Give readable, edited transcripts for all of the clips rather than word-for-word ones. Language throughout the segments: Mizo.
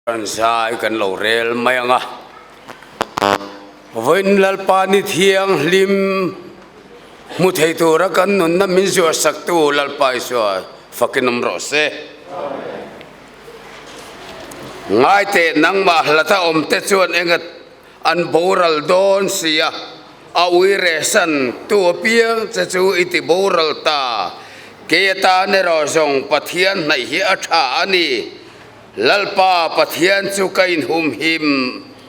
Kan zai kan lo rel mai ang a, vawiin Lalpa ni thianghlim hmu thei tura kan nunna min zuahsaktu Lalpa Isua fakin awm rawh se. Ngai teh nangmah hlata awmte chuan enga an boral dawn si a, a ui rehsan tu apiang che chu i ti boral ta, kei atan erawh zawng Pathian hnaih hi a tha a ni. Lalpa Pathian chu ka inhumhim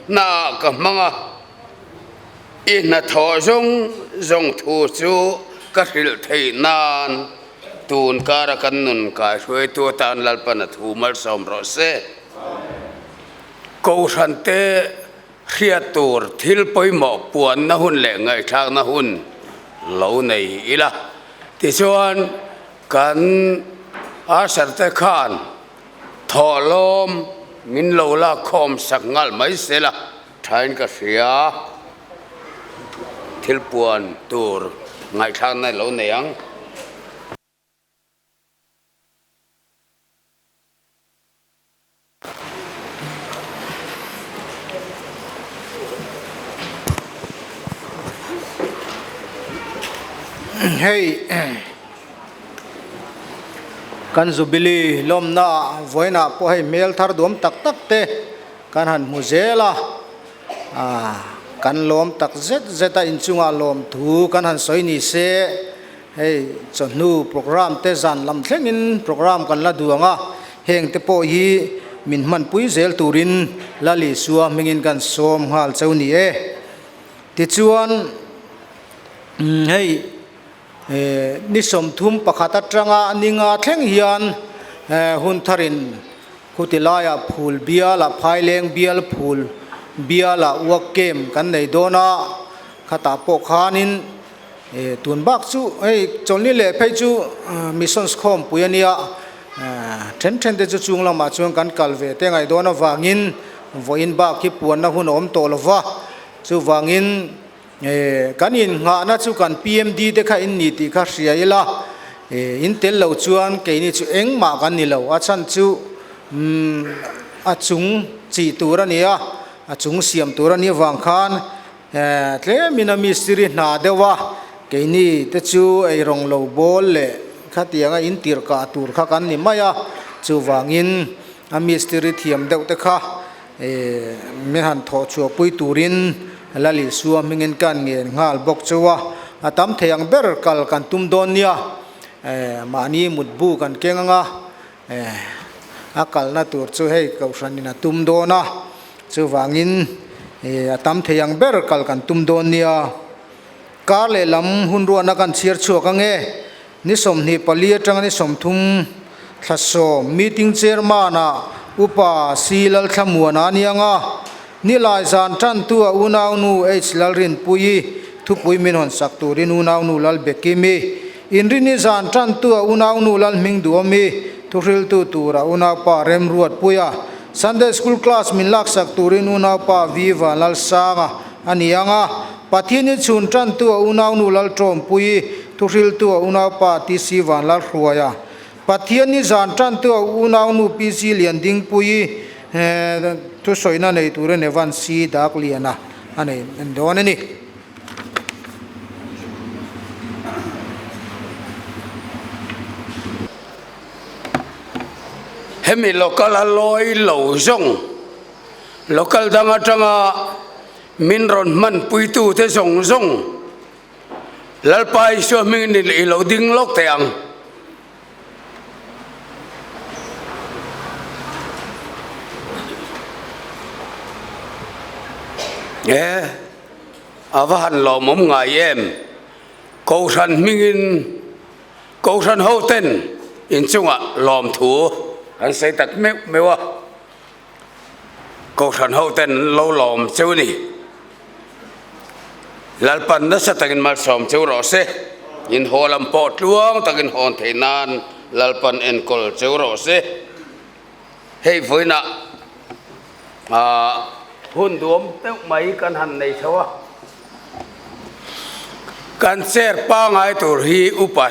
naah ka hmang a, i hnathawh zawng zawng thu chu ka hrilh theih nan tun kara kan nun kaihruaitu atan Lalpan a thu malsawm rawh se. Kohhrante hriat tur thil pawimawh puanna hun leh ngaihthlakna hun lo nei ila. Tichuan kan Usher-te khan Thawhlawm min lo lakkhawm sak ngalh mai sela thain ka hria. Thil puan tur ngaihthlakna lo nei ang. Hei. Kan Jubilee lawmna vawiinah pawh hei hmel thar duam tak tak te kan han hmu zel a, ah kan lawm tak zet zet a inchungah lawm thu kan han sawi ni se hei chawhnu programme te zan lam thlengin programme kan la duang a, heng te pawh hi min hmanpui zel turin Lal Isua hmingin kan sawm nghal cheu ni e. Tichuan hei. Ni 31 atanga ni nga thleng hian hun tharin khuti laiah phul bial ah phaileng bial phul bial ah work camp kan nei dawn a, khatah pawh khanin tun bak chu hei chawlhni leh phei chu missions khawmpui a nia, then then te chu chung lamah chuan kan kal ve te ngaih dawn avangin vawiin bak hi puanna hun a awm tawh lova, chuvangin. Kan innghahna chu kan PMD te kha in ni tih kha hria ila, in tel lo chuan keini chu engmah kan ni lo. A chhan chu a chung chih tur a ni a, a chung siam tur a nih avang khan tlemin a mistiri hna deuh a, keini te chu eirawng lo bawl leh khatianga in tirhkah tur kha kan ni mai a, chuvangin a mistiri thiam deuh te kha Min han thawh chhuahpui turin Lal Isua hmingin kan ngen nghal bawk cheu a, a tam thei ang ber kal kan tum dawn nia, mahni mutbu kan keng anga a kalna tur chu hei Kohhranin a tum dawn a, chuvangin a tam thei ang ber kal kan tum dawn nia. Kar lehlam hun ruahna kan chhiar chhuak ange, Ni 24 atanga ni 30 thla sawm meeting chairman ah Upa C Lalthlamuana a niang a, nilai zan tantu a unaunu H Lalrinpuii thupui min hawn sak turin unaunu Lalbekimi, Inrini zan tantu a unaunu Lalhmingduami thuhriltu tura unaupa Remruatpuia, Sunday School class min laksak turin unaupa V Vanlalsanga a niang a, Pathian i chhun tantu a unaunu Lalṭawmpuii, thuhriltu a unaupa TC Vanlalhruaia, Pathian i zan tantu a unaunu PC Liandingpuii, thusawina nei turin Evan C Dakliana a nei dawn a ni. Hemi local a lawi lo zawng, local dang atanga Min rawn hmanpuitute zawng zawng Lalpa Isua hmingin i lo ding lawk teh ang. E, a va han lawmawm ngai em? Kohhran hmingin Kohhran hoten inchungah lawmthu an sawi tak meuh meuh a. Kohhran ho ten an lo lawm cheu ni. Lalpan nasa takin malsawm cheu rawh se. In haw lam pawh tluang takin hawn theih nan Lalpan enkawl cheu rawh se. Hei vawiinah hun duam deuh mai kan han nei chho a. Kan chair pangai tur hi Upa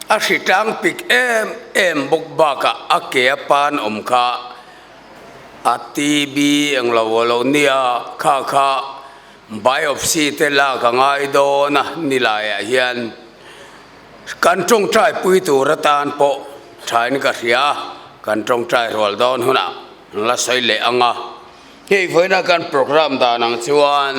A hritlang pik em em bawk bakah a ke a pan awm kha a TB eng lo a lo nia, kha kha biopsy te lak a ngai dawn a ni laiah hian kan tawngtai pui tur atan pawh thain ka hria a, kan tawngtai rual dawn hunah an la sawi leh ang a. Hei vawiina kan programme dan ang chuan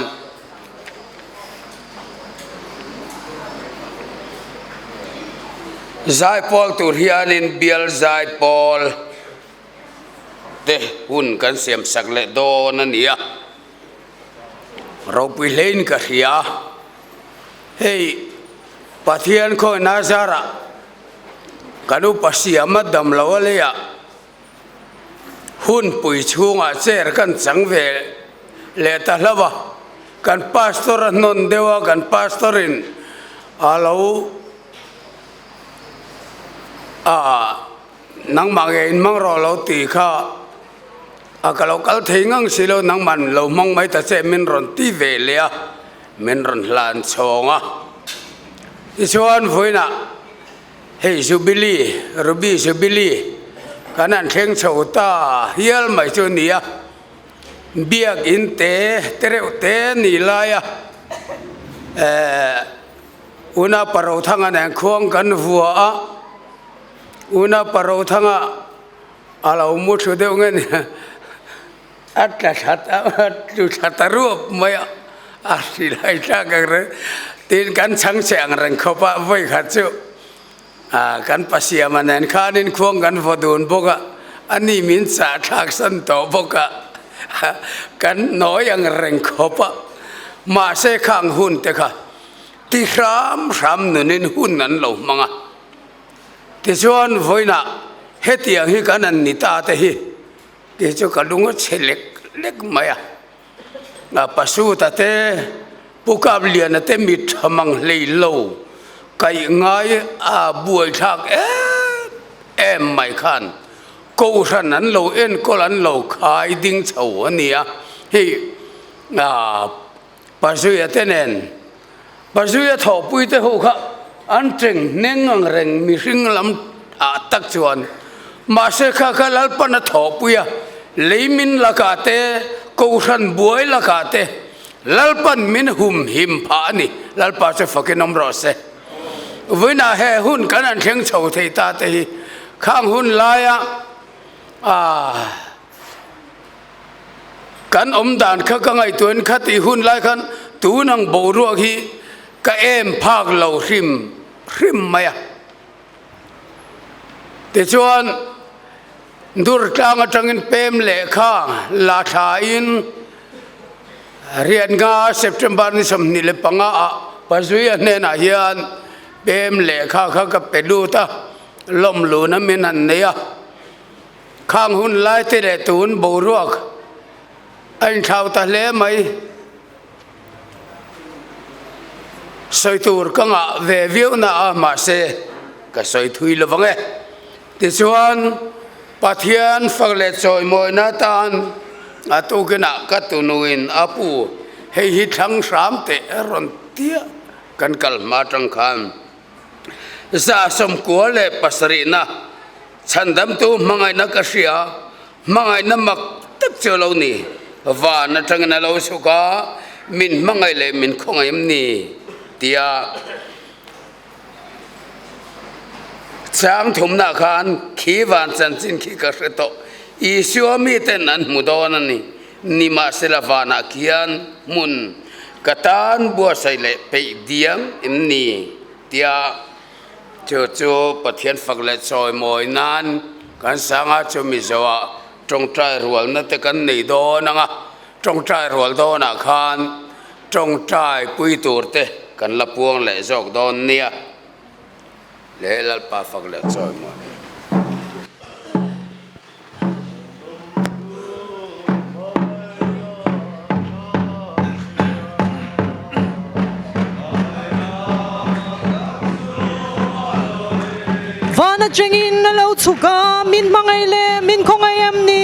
Zaipawl tur hianin bial zaipawl te hun kan siam sak leh dawn a ni a, ropui hlein ka hria. Hei Pathian khawina zarah kan upa siama dam lo a leiah Hunpui chhungah chair kan chang ve leh ta hlauh a, kan pastor a hnawn deuh a, kan pastor in a lo ah nangmah nge in hmang rawh lo tih kha a ka lo kal thei ngang si lo, nangmah lo hmang mai ta che min rawn ti ve leh a, min rawn hlan chhawng a, tichuan vawiinah. Hei Jubilee, Ruby Jubilee kan han thleng chho ta hial mai chu a ni a, biakin te te reuh te ni laia ehh una Parothanga nen khuang kan vua a, una Parothanga a lo mu thlu deuh nge ni a tla thla ta a tlu thla ta ruap mai a, a hrilhai tlak ang reng tin kan chhang che ang reng khawp a vawi khat chu ah kan pasiama nen khanin khuang kan vaw dun bawk a, ani min chah thlak san tawh bawk a kan nawi ang reng khawp a, mahse khang hun te kha ti hram hram nunin hun an lo hmang a, tichuan vawiinah hetiang hi kan an ni ta te hi. Kei chu ka lung a chhe lek lek mai a, a Pasuta te, Pu Kapliana te mi tha mang hlei lo kaih ngai a buaithlak em em mai khan Kohhran an lo enkawl an lo khai ding chho a ni a, hei Pazuia te nen Pazuia thawhpui te ho kha an teng hneng ang reng mihring lam ah tak chuan mahse kha kha Lalpan a thawhpui a, leimin lakah te, Kohhran buai lakah te Lalpan min hum him phah a ni, Lalpa chu fakin awm rawh se. Vawiinah he hun kan han thleng chho thei ta te hi khang hun laia ah Kan awm dan kha ka ngaihtuahin kha tih hun lai khan tun ang boruak hi ka em phak lo hrim hrim mai a. Tichuan Durtlang atangin pem lehkha la thlain Riannga September ni 25 ah Pazuia hnenah hian pem lehkha kha ka pe lut a, lawmluna min han nei a. Khang hun lai te leh tun boruak a inthlau ta hle mai. Sawi tur ka ngah ve viau na a mahse ka sawi thui lo vang e. Tichuan Pathian fak leh chawimawina atan a tukinah ka tunuin a pu hei hi thlang hram teh rawn tia kan kal hma tang khan 97na Chhandamtu hmangaihna ka hria, hmangaihna mak tak chu a lo ni. Van atangin a lo chhuk a, min hmangaih leh min khawngaih em ni? tia chang thumnah khan khi van chanchin khi ka hre tawh. Isua miten an hmu dawn a ni. Nimahsela vanah khian hmun ka tan buatsaih leh peih diam em ni? tia Chu chu Pathian fak leh chawimawi nan kan sanga chu Mizoah tawngtai rualna te kan nei dawn ang a, tawngtai rual dawnah khan tawngtai pui tur te kan la puang leh zawk dawn nia. Le Lalpa fak leh chawimawi. Van atangin a lo chhuk a, min hmangaih leh min khawngaih em ni?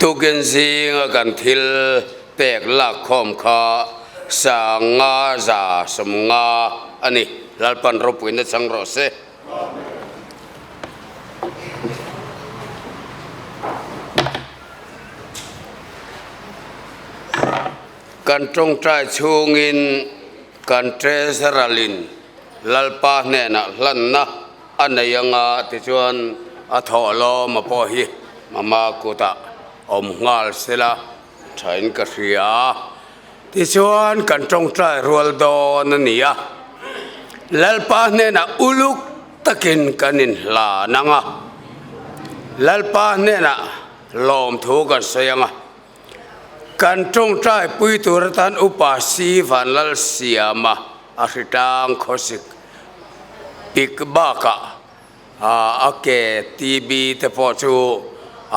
Tukin zinga kan thil pek lakkhawm kha 550 a ni. Lalpan ropuina chang rawh se. Kan tawngtai chhungin kan Treasurer-in Lalpa hnenah hlanna a nei anga tichuan a thawhlawm a pawh hi mama kutah awm nghal sela thain ka hria a. Tichuan kan tawngtai rual dawn a ni a, Lalpa hnenah uluk takin kan inhlan ang a, Lalpa hnenah lawmthu kan sawi ang a, Kan tawngtai pui tur atan Upa Si Vanlalsiama a hritlang khawsik pik bakah a ke TB te pawh chu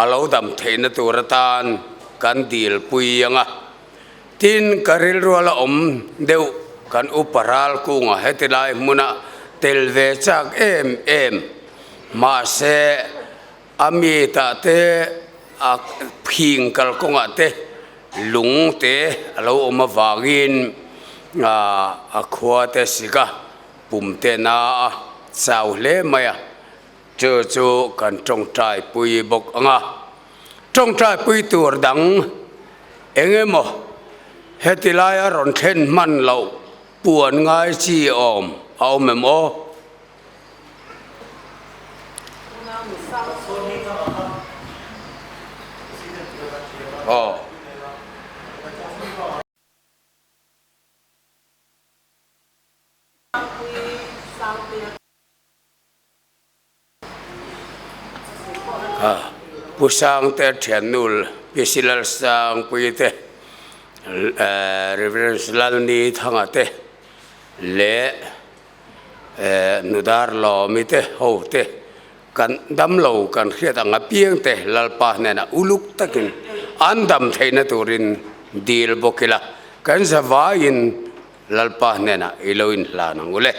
a lo dam theihna tur atan kan dil pui ang a. Tin, ka rilrual a awm deuh kan Upa Ralkunga heti lai hmuna tel ve chak em em mahse, A mitah te, a phing kalkawngah te lung te a lo awm avangin a khua te sik a, pum te na a chau hle mai a, chu chu kan tawngtai pui bawk ang a. Tawngtai pui tur dang eng emaw heti laia rawn thlen hman loh puan ngai chi awm a awm em aw? Pu Sangte thiannu Pi Silalsangpuii te, Rev. Lalnithanga te leh Nudar Lawmi te ho te kan dam lo kan hriat ang apiang te Lalpa hnenah uluk takin an dam theihna turin dil bawk ila kan zavaiin Lalpa hnenah i lo inhlan ang u le.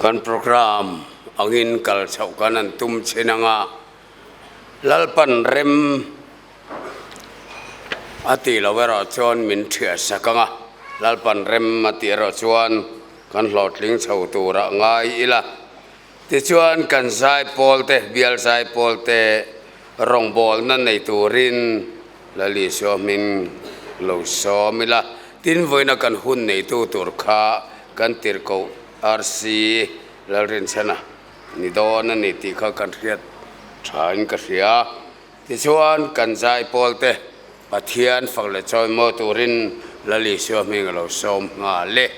Kan program angin kal chhoh kan an tum chin anga Lalpan rem a tih loh erawh chuan min thiah sak ang a, Lalpan rem a tih erawh chuan kan hlawhtling chho turah ngai ila. Tichuan kan zaipawl te, bial zaipawl te rawngbawlna nei turin Lal Isua hming lo sawm ila. Tin, vawiina kan hun neitu tur kha kan tirhkoh RC Lalrinchhana ni dawn a ni tih kha kan hriat thain ka hria. Tichuan, kan zaipawl te Pathian fak leh chawimaw turin Lal Isua hming a lo sawm nghal e.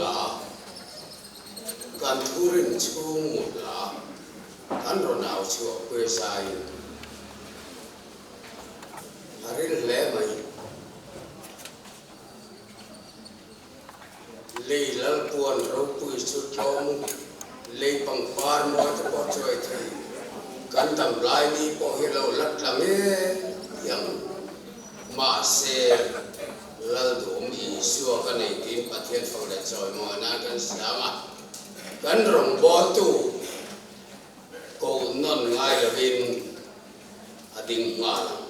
hla, kan thurin chhungmu hla kan rawn au chhuah pui zaiin a ril hle mai. Lei lalpuan ropui chu tlawm lei pangpar mawi te pawh chuai thei kan dam lai ni pawh hi lo la tla ngei ang. Mahse, Lalduhawm Isua ka nei tiin Pathian fak leh chawimawi nan kan siam a, kan rawngbawltu koh nawn ngai lovin a ding nghal ang.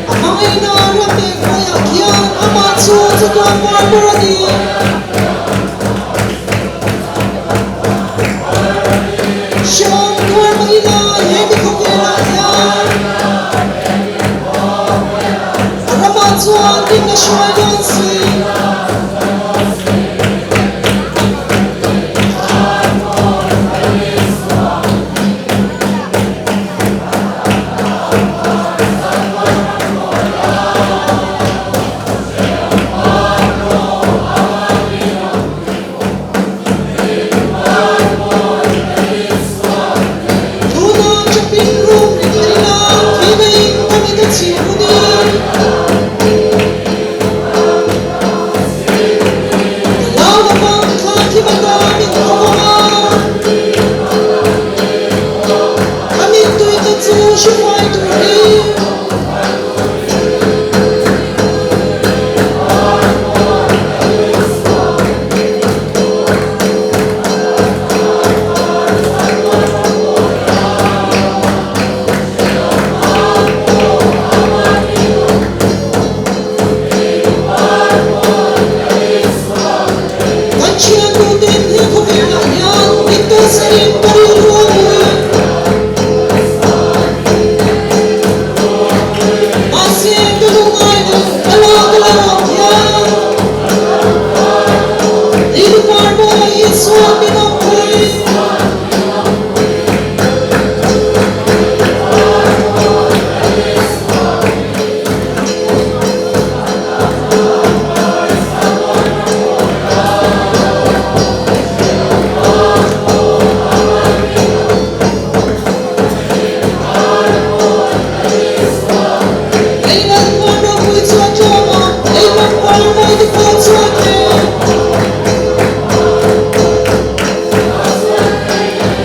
A hmangaihna ram eng hmaiah khian amah chu chatuan par ber a ni. Hrehawm tuar mah ila he mi khawvelah hian a ramah chuan min la hruai dawn si. Tuna chapin rum ri thaina thi veiin ka mit a chhir hun i. Ka lau lovang kha thi bata min khawng a. Ka mittui te chu hri huai turin. Kan thiannu ten he khawvelah hian min kalsanin ka rilru a ngui. Mahse ka duh ngai lo, ka la ka la awm hian. Lilupar mawi Isua min awmpui. Lei lalpuan ropui chu a tlawm a, lei pangpar mawi te pawh chu a tlem.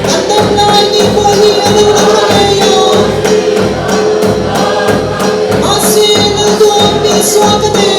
Kan dam lai ni pawh hi a lo la tha ngei a. Mahse, Lalduhawm mi sual ka nei.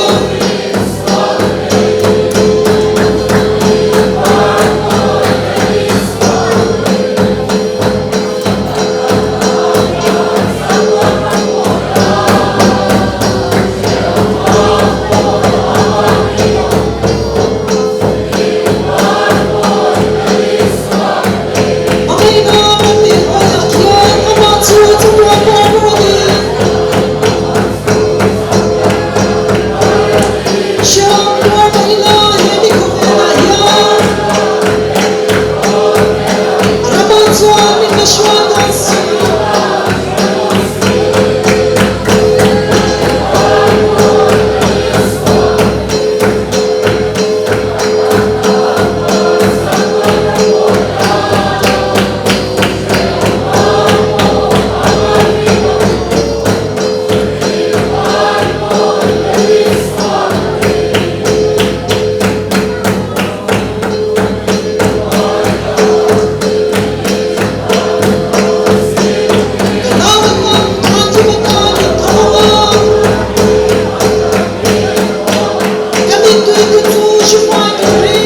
A ngaihna kan neih hmaiah khian amah chu chatuan par ber a ni. Hriam tuar mah ila he mi khawvelah hian a ramah chuan min la hruai dawn si. Ka nau a hmang khan thi bata min tho a. Ka mittui te chu hri huai turin.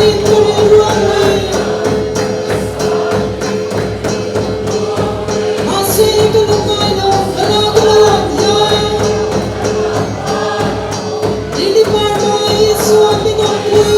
sarin ka rilru a ui. Mahse ka lungngai lo, ka la ka la lang hian. Lily par mawi Isua min awmpui.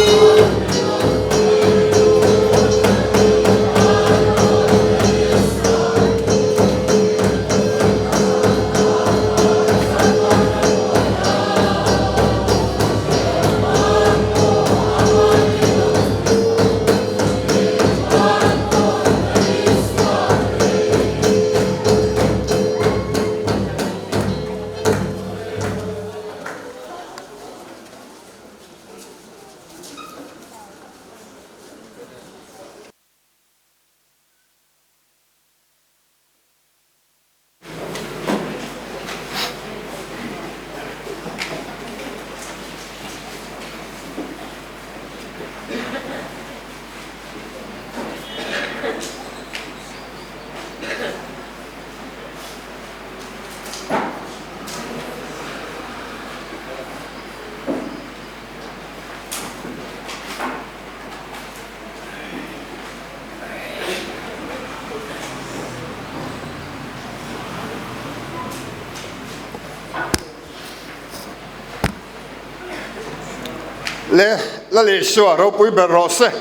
Le Lal Isua ropui ber rawh se.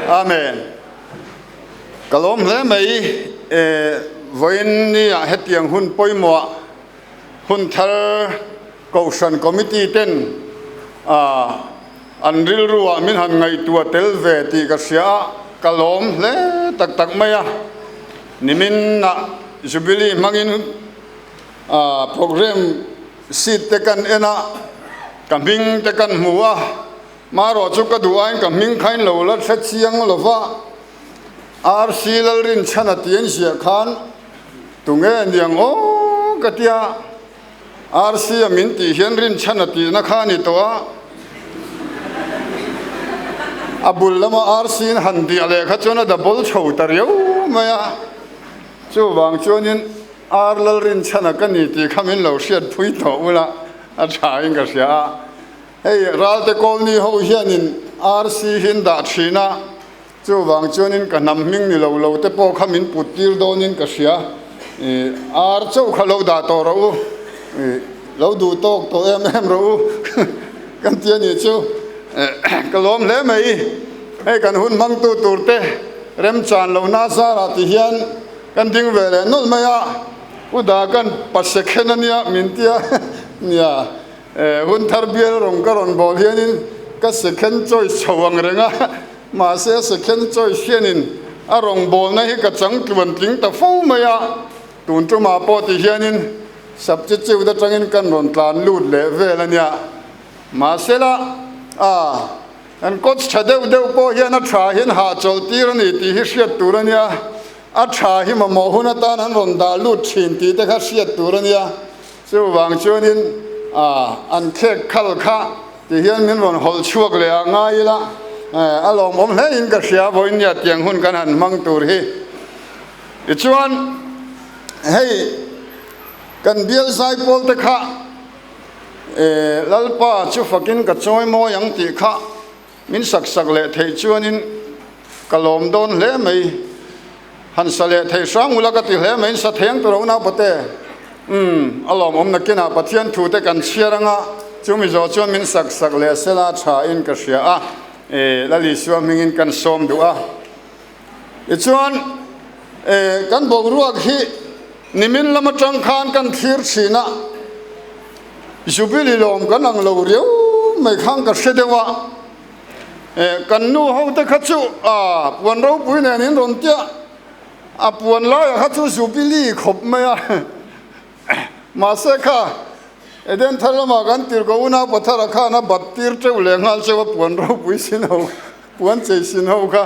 Amen. Ka lawm hle mai e vawiin ni ah hetiang hun pawimawh hun thar Kohhran Committee ten an rilru ah min han ngaihtuah tel ve tih ka hria a, ka lawm hle tak tak mai a. Nimin ah Jubilee hmangin programme sheet te kan en a, ka hming te kan hmu a, marawh chu ka duh aiin ka hming kha in lo la hre chiang lo va, RC Lalrinchhana tih an ziah khan tunge niang aw ka tia. RC a min tih hian rinchhan a tihna kha a ni tawh a, a bul lama RC in han diah leh kha chuan a double chho ta riau mai a, chuvang chuanin R lal rinchhan a ka ni tih kha min lo hriat phui tawh ula a tha in ka hria a, hei Ralte Colony ho hianin RC hi an dah thin a, Chuvang chuanin ka hnam hming ni lo lo te pawh kha min put tir dawnin ka hria. I ar chauh kha lo dah tawh rawh u. I lo duh tawk tawh em em rawh u. Kan ti a nih chu. Ka lawm hle mai. Hei kan hun hmangtu tur te remchan lohna zarah ti hian kan ding ve leh nawlh mai a. U da kan pase khen a nia min tia nia. Hun thar bial rawng ka rawn bawl hianin ka second choice chho ang reng a, mahse second choice hianin a rawngbawlna hi ka chang tluan tling ta fo mai a, tun tumah pawh ti hianin substitute atangin kan rawn tlan lut leh vel a nia. Mahsela a kan coach tha deuh deuh pawh hian a tha hian hahchawlh tir a ni tih hi hriat tur a nia, a tha hi mamawh hun atan an rawn dah lut thin tih te kha hriat tur a nia. Chuvang chuanin an khek khal kha ti hian min rawn hawlh chhuak leh ah ngai ila, a lawmawm hle in ka hria vawiin nia tiang hun kan han hmang tur hi. Tichuan hei kan bial zaipawl te kha Lalpa chu fakin ka chawi mawi ang tih kha min sak sak leh theih chuanin ka lawm dawn hle mai. Han sa leh thei hrang ula ka ti hle mai, in sa theng tur a unau pate. Umm, a lawmawm nakinah Pathian thu te kan chhiar anga, chu Mizo chuan min sak sak leh sela tha in ka hria a, e, Lal Isua hmingin kan sawm duh a. Tichuan, e, kan boruak hi nimin lam atang khan kan thlir thin a, Jubilee lawm kan ang lo riau mai khan ka hre deuh a. Kan nu ho te kha chu a puan ropui nen in rawn tia a puan laia kha chu Jubilee khawp mai a mahse kha Eden thar lamah kan tirhkoh unau Pathara khan a bat tir teuh leh nghal cheu a puan ropui sin ho puan chei sin ho kha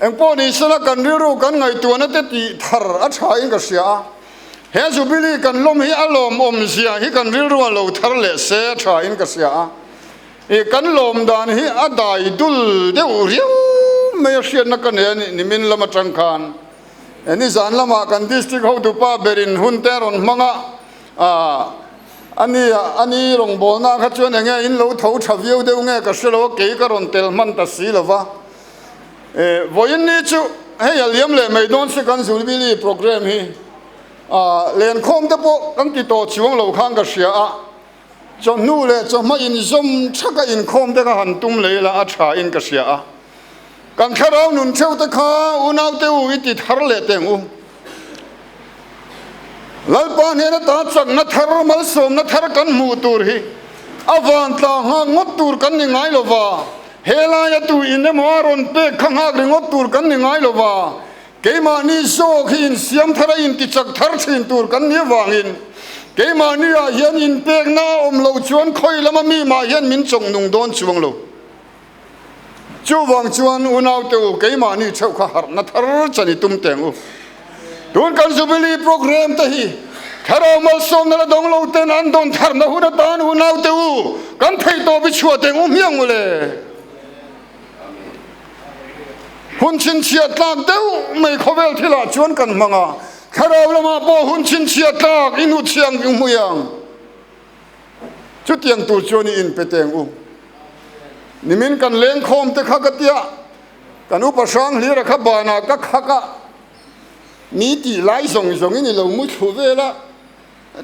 Engpawh ni sela kan rilru kan ngaihtuahna te tih thar a tha in ka hria a, he Jubilee kan lawm hi a lawmawm zia hi kan rilru a lo thar leh se a tha in ka hria a, ih kan lawm dan hi a dai dul deuh riau mai a hriatna ka nei a ni nimin lam atang khan nizan lamah kan district hotupa berin hun te a rawn hmang a, ah. Ani ani rawngbawlna kha chuan enge in lo tho tha viau deuh nge ka hre lo a, kei ka rawn tel hman ta si lo va. E, vawiin ni chu hei a liam leh mai dawn se kan Jubilee programme hi a lenkhawm te pawh kan ti tawh chuang lo khan ka hria a, chawhnu leh chawhma inzawm thaka inkhawm te ka han tum leh ila a tha in ka hria a. Kan thlarau nun theuh te kha unau te u i ti thar leh teng u. Lalpa hnena ta chakna thar malsawmna thar kan hmuh tur hi a vantla nghak ngawt tur kan ni ngai lo va, helaia tu in emaw a rawn pek kha nghak ringawt tur kan ni ngai lo va, keimahni zawk hi insiam thar a intichak thar thin tur kan ni avangin keimahni ah hian inpekna a awm loh chuan khawi lama mi mah hian min chawk nung dawn chuang lo. Chuvang chuan unaute u, keimahni theuh kha harhna thar chan i tum teng u. Tun kan Jubilee programme te hi Thlarau malsawmna la dawng lo ten an dawn tharna hun atan unaute u, kan theihtawp i chhuah teng u hmiang u le. Hun chhinchhiah tlak deuh mai khawvel thilah chuan kan hmang a, Thlarau lamah pawh hun chhinchhiah tlak i hnutchhiang i hmui ang. Chutiang tur chuan i inpe teng u. Nimin kan lengkhawm te kha ka tia, kan upa hrang hlira kha banah ka khak a, mi tih lai zawng zawngin i lo mu thlu vel a,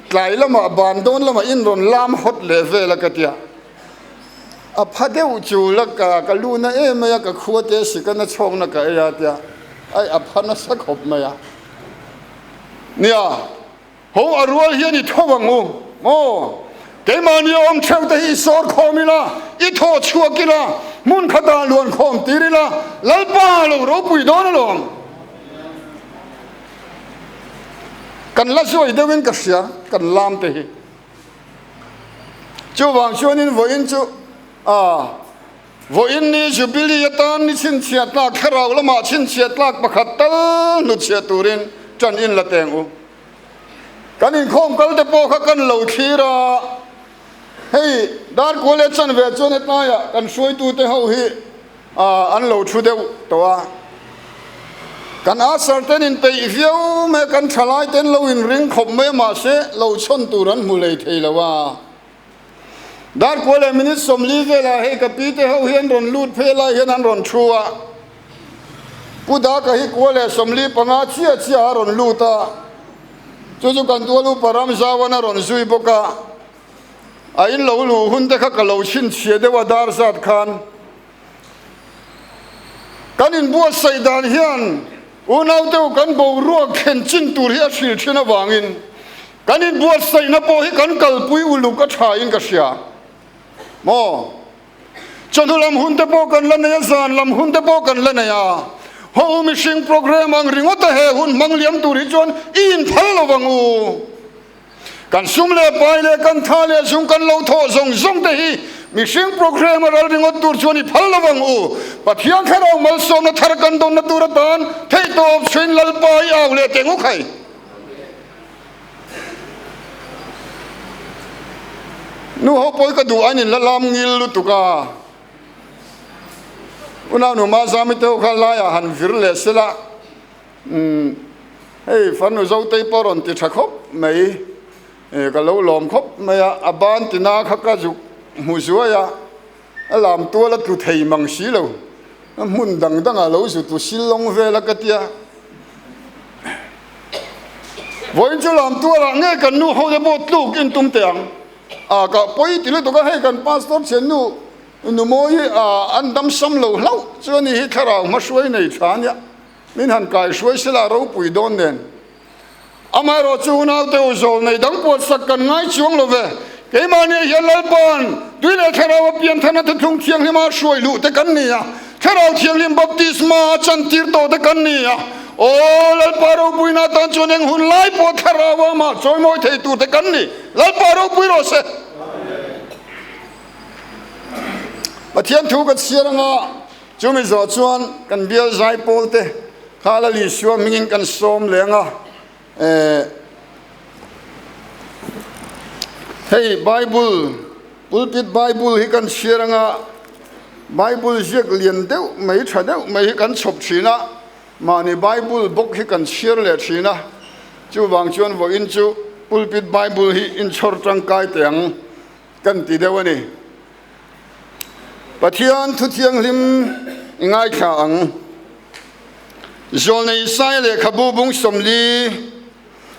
tlai lamah ban dawn lamah in rawn lam hawt leh vel a ka tia. A pha deuh chu la ka ka lu na em mai a, ka khua te sika na chhawkna ka ei a tia, ai a pha nasa khawp mai a. Nia. Ho a rual hian i tho ang u maw? Keimahni a awm theuh te hi i sawr khawm ila, i thaw chhuak ila, hmun khatah luan khawm tir ila, Lalpa lo ropui dawn alawm. Kan la zuai deuhin ka hria kan lam te hi. Chuvang chuanin vawiin chu a vawiin ni Jubilee atan ni chhinchhiah tlak thlarau lamah chhinchhiah tlak pakhat tal hnutchhiah turin ṭan in la teng u. Kan inkhawm kal te pawh kha kan lo thlir a, hei Darkual leh Chanve chuan hetlaiah kan hruaitute ho hi an lo thu deuh tawh a. Kan Asher ten inpeih viau mai a, kan thalai ten lo inring khawp mai a, mahse lo chhawn tur an hmu lei thei lo a. Darkual leh minute 40 velah hei ka pi te ho hi an rawn lut phei lai hian an rawn thu a. Pu Daka hi kua leh 45 chiah chiah a rawn lut a, chu chu kan tual upa Ramzauan a rawn zui bawk a. A in lo luh hun te kha ka lo chhinchhiah deuh a dar zat khan. Kan inbuatsaih dan hian unau deuh kan boruak thlen chin tur hi a hril thin avangin kan inbuatsaihna pawh hi kan kalpui uluk a tha in ka hria maw? Chawhnu lam hun te pawh kan la nei a, zan lam hun te pawh kan la nei a. Haw u mihring programme ang ringawt a he hun hmang liam tur hi chuan i inphal lo vang u. Kan sum leh pai leh kan tha leh zung kan lo thawh zawng zawng te hi mihring programme a ral ringawt tur chuan i phal lo vang u. Pathian thlarau malsawmna thar kan dawnna tur atan theihtawp chhuin Lalpa i au leh teng u khai. Nu ho pawi ka duh ain in la lam ngil lutuk a. Unau nu Mazami te ho kha laiah han vir leh sela. Umm hei fanu Zotei pawh rawn ti tha khawp mai eh ka lo lawm khawp mai a, a ban tina kha ka zuk hmu zuai a, a lam tual a tlu thei mang si lo, a hmun dang dangah lo zu tlu silawng vel a ka tia. Vawiin chu lam tualah nge kan nu ho te pawh tluk in tum teh ang a ka pawi ti lutuk a, hei kan pastor thiannu nu mawi hi an dam sam lo hlauh chu a ni hi thlarau hmahruai nei tha a nia. Min han kai hruai sela ropui dawn nen. Amaherawh chu unaute u zawl nei dang puatsak kan ngai chuang lo ve. Keimahni hian Lalpa'n tui leh thlarau a pian thana thuthlung thianghlima hruai luh te kan ni a, Thlarau Thianghlim baptisma a chantir tawh te kan ni a. Aw Lalpa ropuina atan chuan eng hun lai pawh thlarau amah chawimawi thei tur te kan ni. Lalpa ropui rawh se. Pathian thu ka chhiar anga. Chumi zawh chuan kan bial zai pawl te kha la Isua hmingin kan sawm leng a, eh, hei Bible, pulpit Bible hi kan chhiar anga Bible ziak lian deuh mai tha deuh mai hi kan chhawp thin a, mahni Bible bawk hi kan chhiar leh thin a, chuvang chuan vawiin chu. Pulpit Bible hi inchhawr tangkai teh ang kan ti deuh a ni. Pathian thu thianghlim i ngaithla ang. Zawlnei Isaia lehkhabu bung 40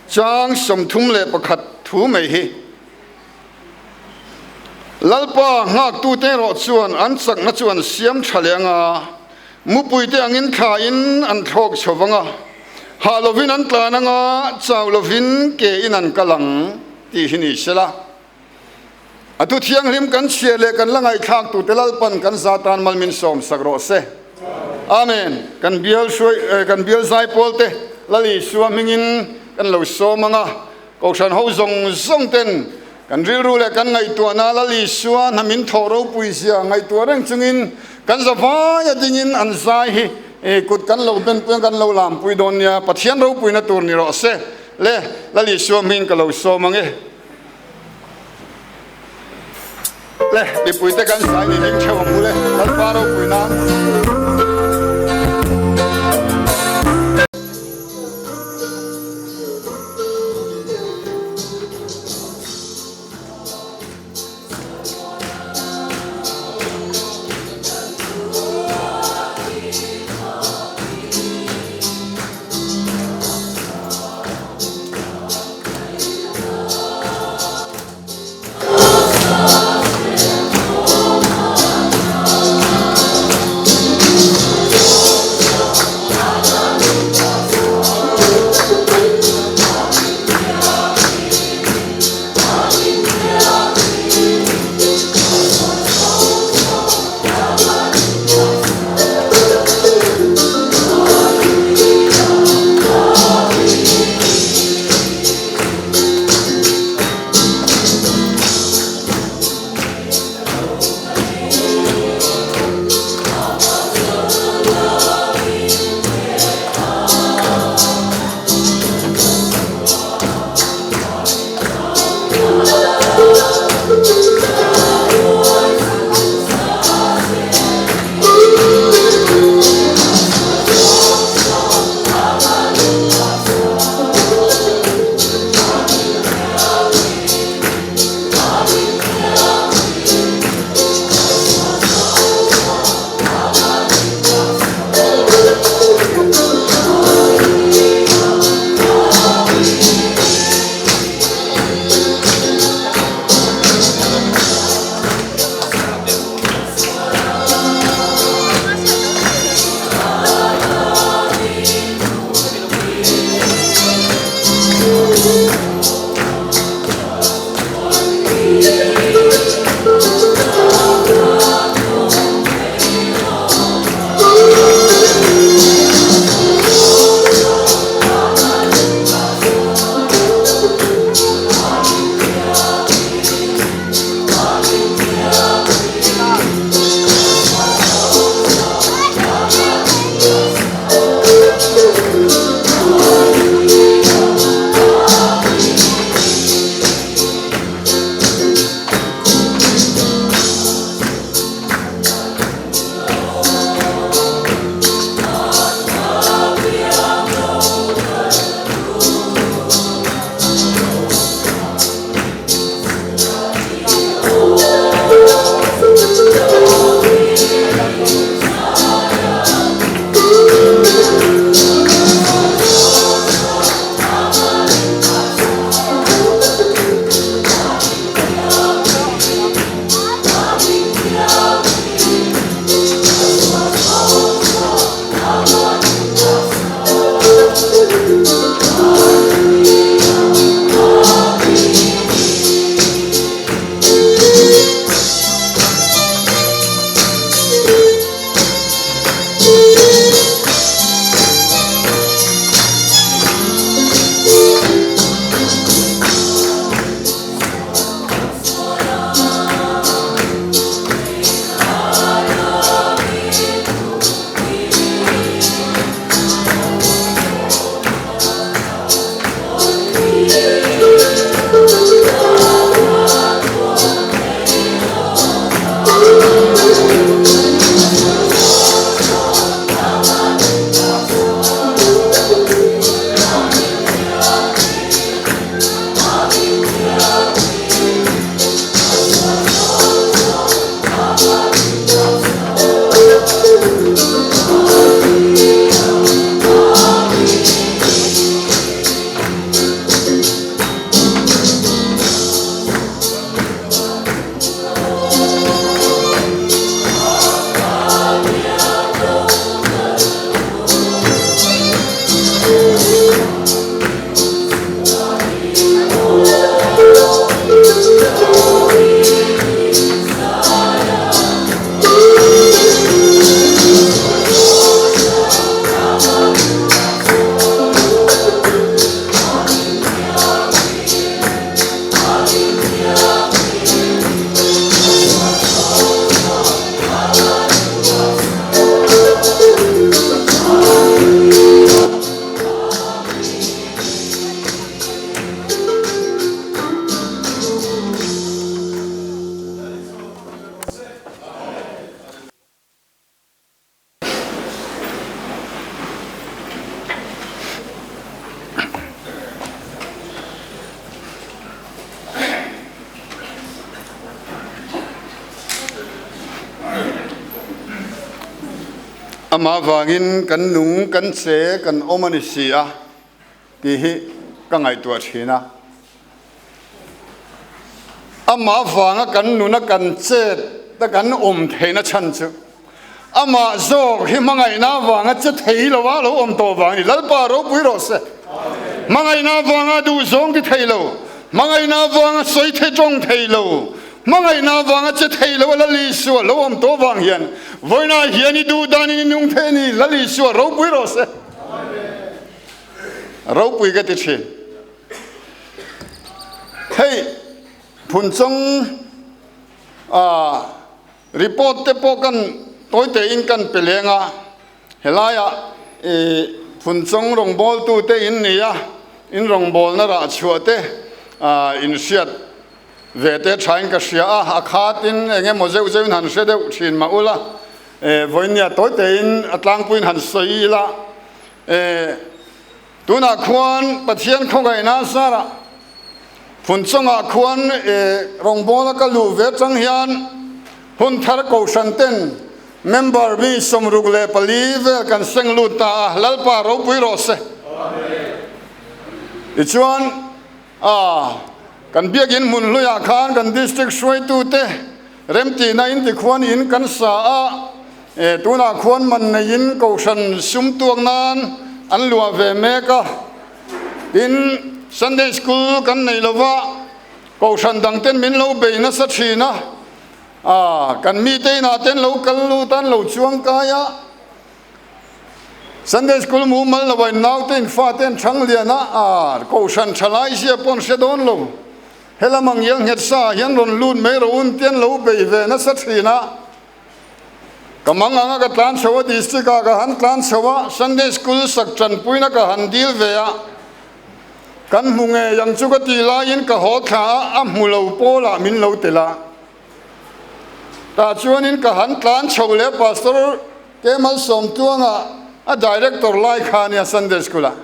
chang 31 thu mai hi. Lalpa nghaktute erawh chuan an chakna chu an siam tha leh ang a, mupuite angin thlain an thlawk chho vang a, hah lovin an tlan ang a, chau lovin ke in an kal ang tih hi ni sela. A thu thianghlim kan chhia leh kan la ngaihthlak tute Lalpan kan za tan mal min sawm sak rawh se. Amen. Kan bial hruai kan bial zai pawl te Lal Isua hmingin kan lo sawm ang a, Kohhran ho zawng zawng ten kan rilru leh kan ngaihtuahna Lal Isua hna min thawh ropui zia ngaihtuah reng chungin kan zavai a dingin an zai hi kut kan lo benpui ang kan lo lampui dawn nia Pathian ropuina tur ni rawh se le Lal Isua hmingin ka lo sawm ang e. Le mipuite kan zai ni ding theuh ang u le Lalpa ropuina. Amah vangin kan nung, kan che, kan awm a ni si a tih hi ka ngaihtuah thin a. Amah vanga kan nuna kan chet a kan awm theihna chhan chu amah zawk hi hmangaihna avanga che thei lo a lo awm tawh vang a ni. Lalpa ropui rawh se. Hmangaihna avanga duhzawng ti thei lo, hmangaihna avanga sawi thei tawng thei lo, hmangaihna avanga che thei lo a Lal Isua lo awm tawh vang hian vawiinah hian i duh danin i nung thei a ni. Lal Isua ropui rawh se. Ropui ka ti thin. Hei Phunchawng ah report te pawh kan tawi tein kan pe leng a, helaiah ih Phunchawng rawngbawltu te in ni a, in rawngbawlna rah chhuah te ah in hriat ve te thain ka hria a, a khatin eng emaw zeuh zeuhin han hre deuh thin mah ula, eh vawinia tawi tein a tlangpuiin han sawi ila eh. Tunah khuan Pathian khawngaihna zarah Phunchawngah khuan rawngbawla ka luh ve chang hian hun thar kohhran ten member mi 64 vel kan seng lut ta a, Lalpa ropui rawh se. Tichuan a kan biakin hmun hluiah khan kan district hruaitute remtihna in tikhuan in kan sa a, e tunah khuan man neiin kohhran sum tuak nan an luah ve mek a, tin Sunday school kan nei lova kohhran dang ten min lo bei nasa thin a, a kan mite inah ten lo kal lut a an lo chuang kai a. Sunday School mumal lo in naute in fate an chhang lian a, a kohhran tha lai zia pawh an hre dawn lo. Helam ang iang nghet sa ah hian rawn lut mai rawh un te an lo bei ve nasa thin a. Ka mang anga ka tlan chho a district ah ka han tlan chho a, Sunday School sak tanpuina ka han dil ve a. Kan hmu ngei ang chu ka tih laiin ka haw thla a, a hmu lo pawl ah min lo tel a. Tah chuanin ka han tlan chho leh Pastor Kemal Sawmtluanga a director lai kha ania Sunday School ah.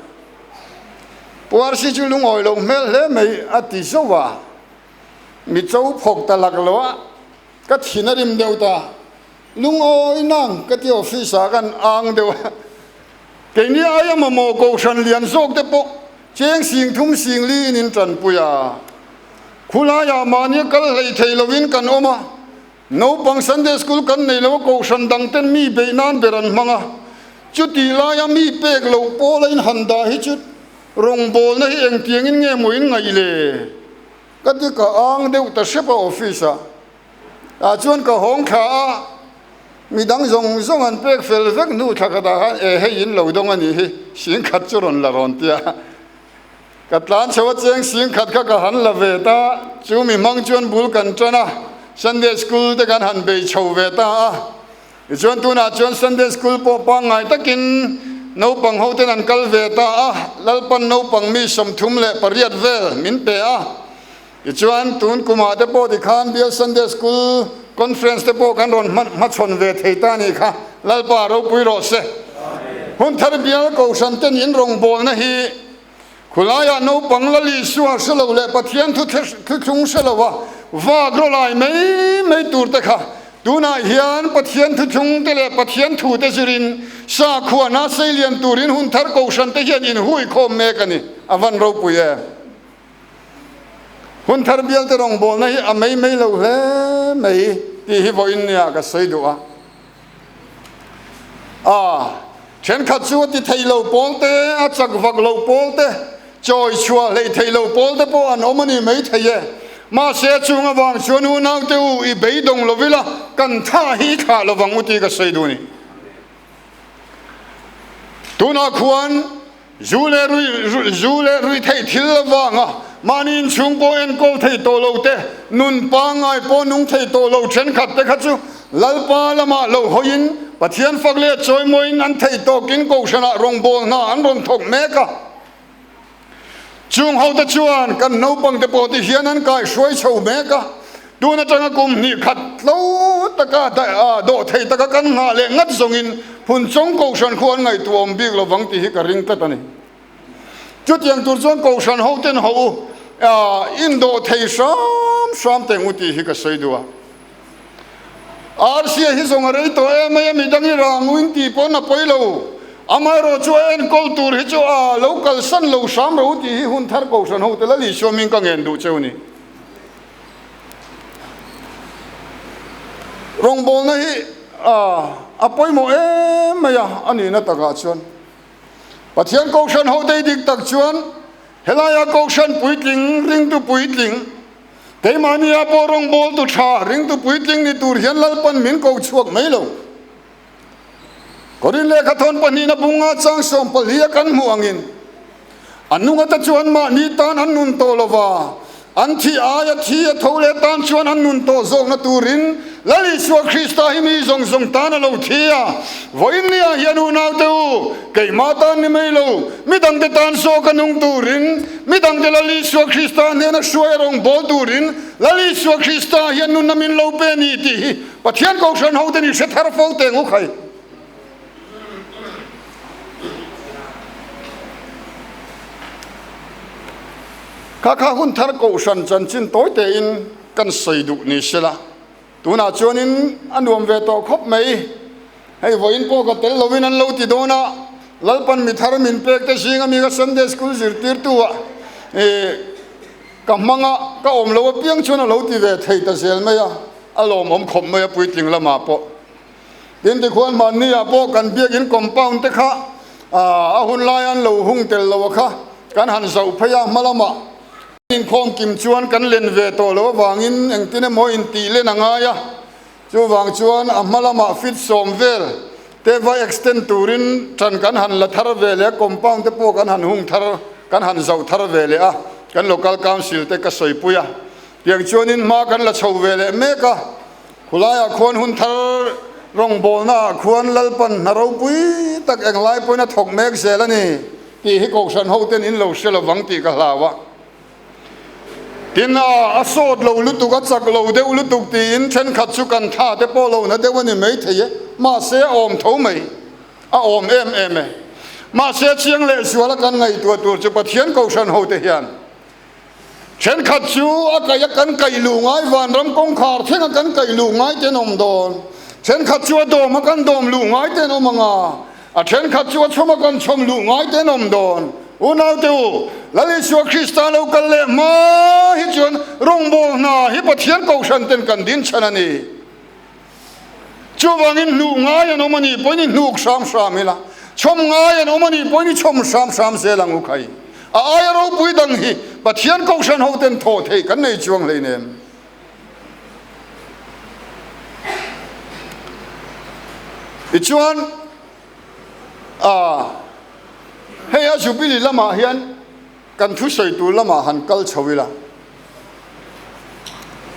Pu RC chu lungawi lo hmel hle mai a ti zauh a, mi cho phawk ta lak lo a, ka thin a rim deuh ta. Lungawi nang ka ti office ah kan ang deuh a, keini aia mamawh kohhran lian zawk te pawh cheng sing thum sing li in in tanpui a. Khulaiah mahni kal hlei thei lovin kan awm a, naupang Sunday School kan nei lo a, kohhran dang ten mi beih nan ber an hmang a, chutih laia mi pek loh pawl a inhan dah hi chu rawngbawlna hi engtiangin nge maw in ngaih le? Ka ti ka ang deuh ta hrep a office ah ah chuan ka hawng thla a, midang zawng zawng an pek fel vek hnu thla khatah khan e hei in lo dawng a nih hi, singkhat chu rawn la rawn tia. Ka tlan chho a cheng sing khat kha ka han la ve ta, chu mi hmang chuan bul kan tan a, Sunday School te kan han bei chho ve ta a. Tichuan tunah chuan Sunday School pawh pangngai takin naupang ho ten an kal ve ta a, Lalpan naupang mi 38 vel min pe a. Tichuan tun kumah te pawh tikhan Bial Sunday School Conference te pawh kan rawn hmachhawn ve thei ta a nih kha, Lalpa ropui rawh se. Hun thar bial kohhran ten in rawngbawlna hi khulaiah naupang Lal Isua hre lo leh Pathian thu thlung hre lo a vak rawlai mai mai tur te kha tunah hian Pathian thu thlung te leh Pathian thu te zirin sakhuana seilian turin hun thar kohhran te hian inhuikhawm mek a ni, a van ropui em. Hun thar bialte rawngbawlna hi a mei mei lo hle mai tih hi vawiin nia ka sawi duh a. A thenkhat chu a ti thei lo pawl te, a chak vak lo pawl te, chawi chhuah hleih thei lo pawl te pawh an awm a ni mai thei e. Mahse chung avang chuan unaute u i beidawng lo ila kan tha hi i thlah lovang u tih ka sawi duh a ni. Tunah khuan zu leh rui zu leh rui theih thil avanga mahni inchhung pawh enkawl thei tawh lo te, nun pangngai pawh nung thei tawh lo thenkhat te kha chu Lalpa lamah lo hawiin Pathian fak leh chawimawiin an theih tawkin Kohhranah rawngbâwl hna an rawn thawk mek a. Chung hote chuan kan naupangte pawh ti hian an kaihruai chho mek a, tun atanga kum hnih khat tlo taka dawh thei taka kan nghah leh ngat zawngin Phunchawng Kohhran khu an ngaihtuah awm bik lovang tih hi ka ring tlat a ni. Chutiang tur chuan Kohhran hoten ho u indawh thei hram hram teng u tih hi ka sawi duh a. Rca hi zawng a rei tawh em mai a, midang hi rang u in tih pawn a pawi lo. Amaherawh chu a enkawl tur hi chu a lo kalsan lo hram ro tih hi hun thar kohhran ho te lal Isua hming ka ngen duh cheu ni. Rawngbawlna hi a pawimawh em mai a, a nihna takah chuan Pathian kohhran ho te dik tak chuan helaia kohhran puitling, ringtu puitling, keimahnia pawh rawngbawltu tha, ringtu puitling ni tur hian Lalpan min ko chhuak mai lo. Korin lehkha thawn pahnihna bunga chang sawmpahlia kan hmuh angin an nungate chuan mahni tan an nun tawh lova, an thi aia thi a tho leh tan chuan an nun tawh zawkna turin Lal Isua Krista hi mi zawng zawng tan a lo thi a. Vawiin nia hian unaute u, keimah tan ni mai lo, midangte tan zawk a nung turin, midangte Lal Isua Krista hnena hruai a rawn bawl turin Lal Isua Krista hian nunna min lo pe a ni tih hi Pathian Kohhran hote nih hre thar fo teh ngawk hai. Kha kha hun thar Kohhran chanchin tawi tein kan sawi duh ni sela, tunah chuanin a nuam ve tawh khawp mai. Hei vawiin pawh ka tel lovin an lo ti dawn a, Lalpan mi thar min pek te zinga mi ka Sunday School zirtirtu ah ka hmang a, ka awm lo apiang chuan a lo ti ve thei ta zel mai a, a lawmawm khawp mai a puitling lamah pawh. Tin tikhuan hmanni ah pawh kan biakin compound te kha a hun lai an lo hung tel lo a kha kan han zoh phei a, hma lamah inkhawm kim chuan kan len ve tawh loh avangin engtin emaw intih len a ngai a, chuvang chuan a hma lamah fit sawm vel te va extend turin tan kan han la thar ve leh a, compound te pawh kan han hung thar kan han zoh thar ve leh a, kan local council te ka sawipui a, tiang chuanin hma kan la chho ve leh mek a. Khulaiah khuan hun thar rawngbawlnaah khuan Lalpan hna ropui tak englai pawhin a thawk mek zel a ni tih hi Kohhran hoten in lo hre lovang tih ka hlau a. Tin, a sawt lo lutuk, a chak lo deuh lutuk tiin thenkhat chu kan tha te pawh lo na deuh a ni maithei e, mahse a awm tho mai, a awm em em e. Mahse chiang lehzuala kan ngaihtuah tur chu Pathian Kohhran hote hian Thenkhat chu a kaih a kan kaih luh ngai vanram kawngkhar thleng a kan kaih luh ngai te an awm dawn. Thenkhat chu a dawm a kan dawm luh ngai te an awm ang a, a thenkhat chu a chhawm a kan chhawm luh ngai te an awm dawn. Unaute u, Lal Isua Krista lo kal leh hma hi chuan rawngbâwl hna hi Pathian kohhran ten kan din chhan a ni. Chuvangin hnuh ngai an awm a nih pawhin i hnuk hram hram ila, chhawm ngai an awm a nih pawhin i chhawm hram hram zel ang u khai. A aia ropui dang hi Pathian Kohhran hoten thawh theih kan nei chuang hleinem. Tichuan, a hei a Jubilee lamah hian Kan thusawi tur lamah han kal chho ila.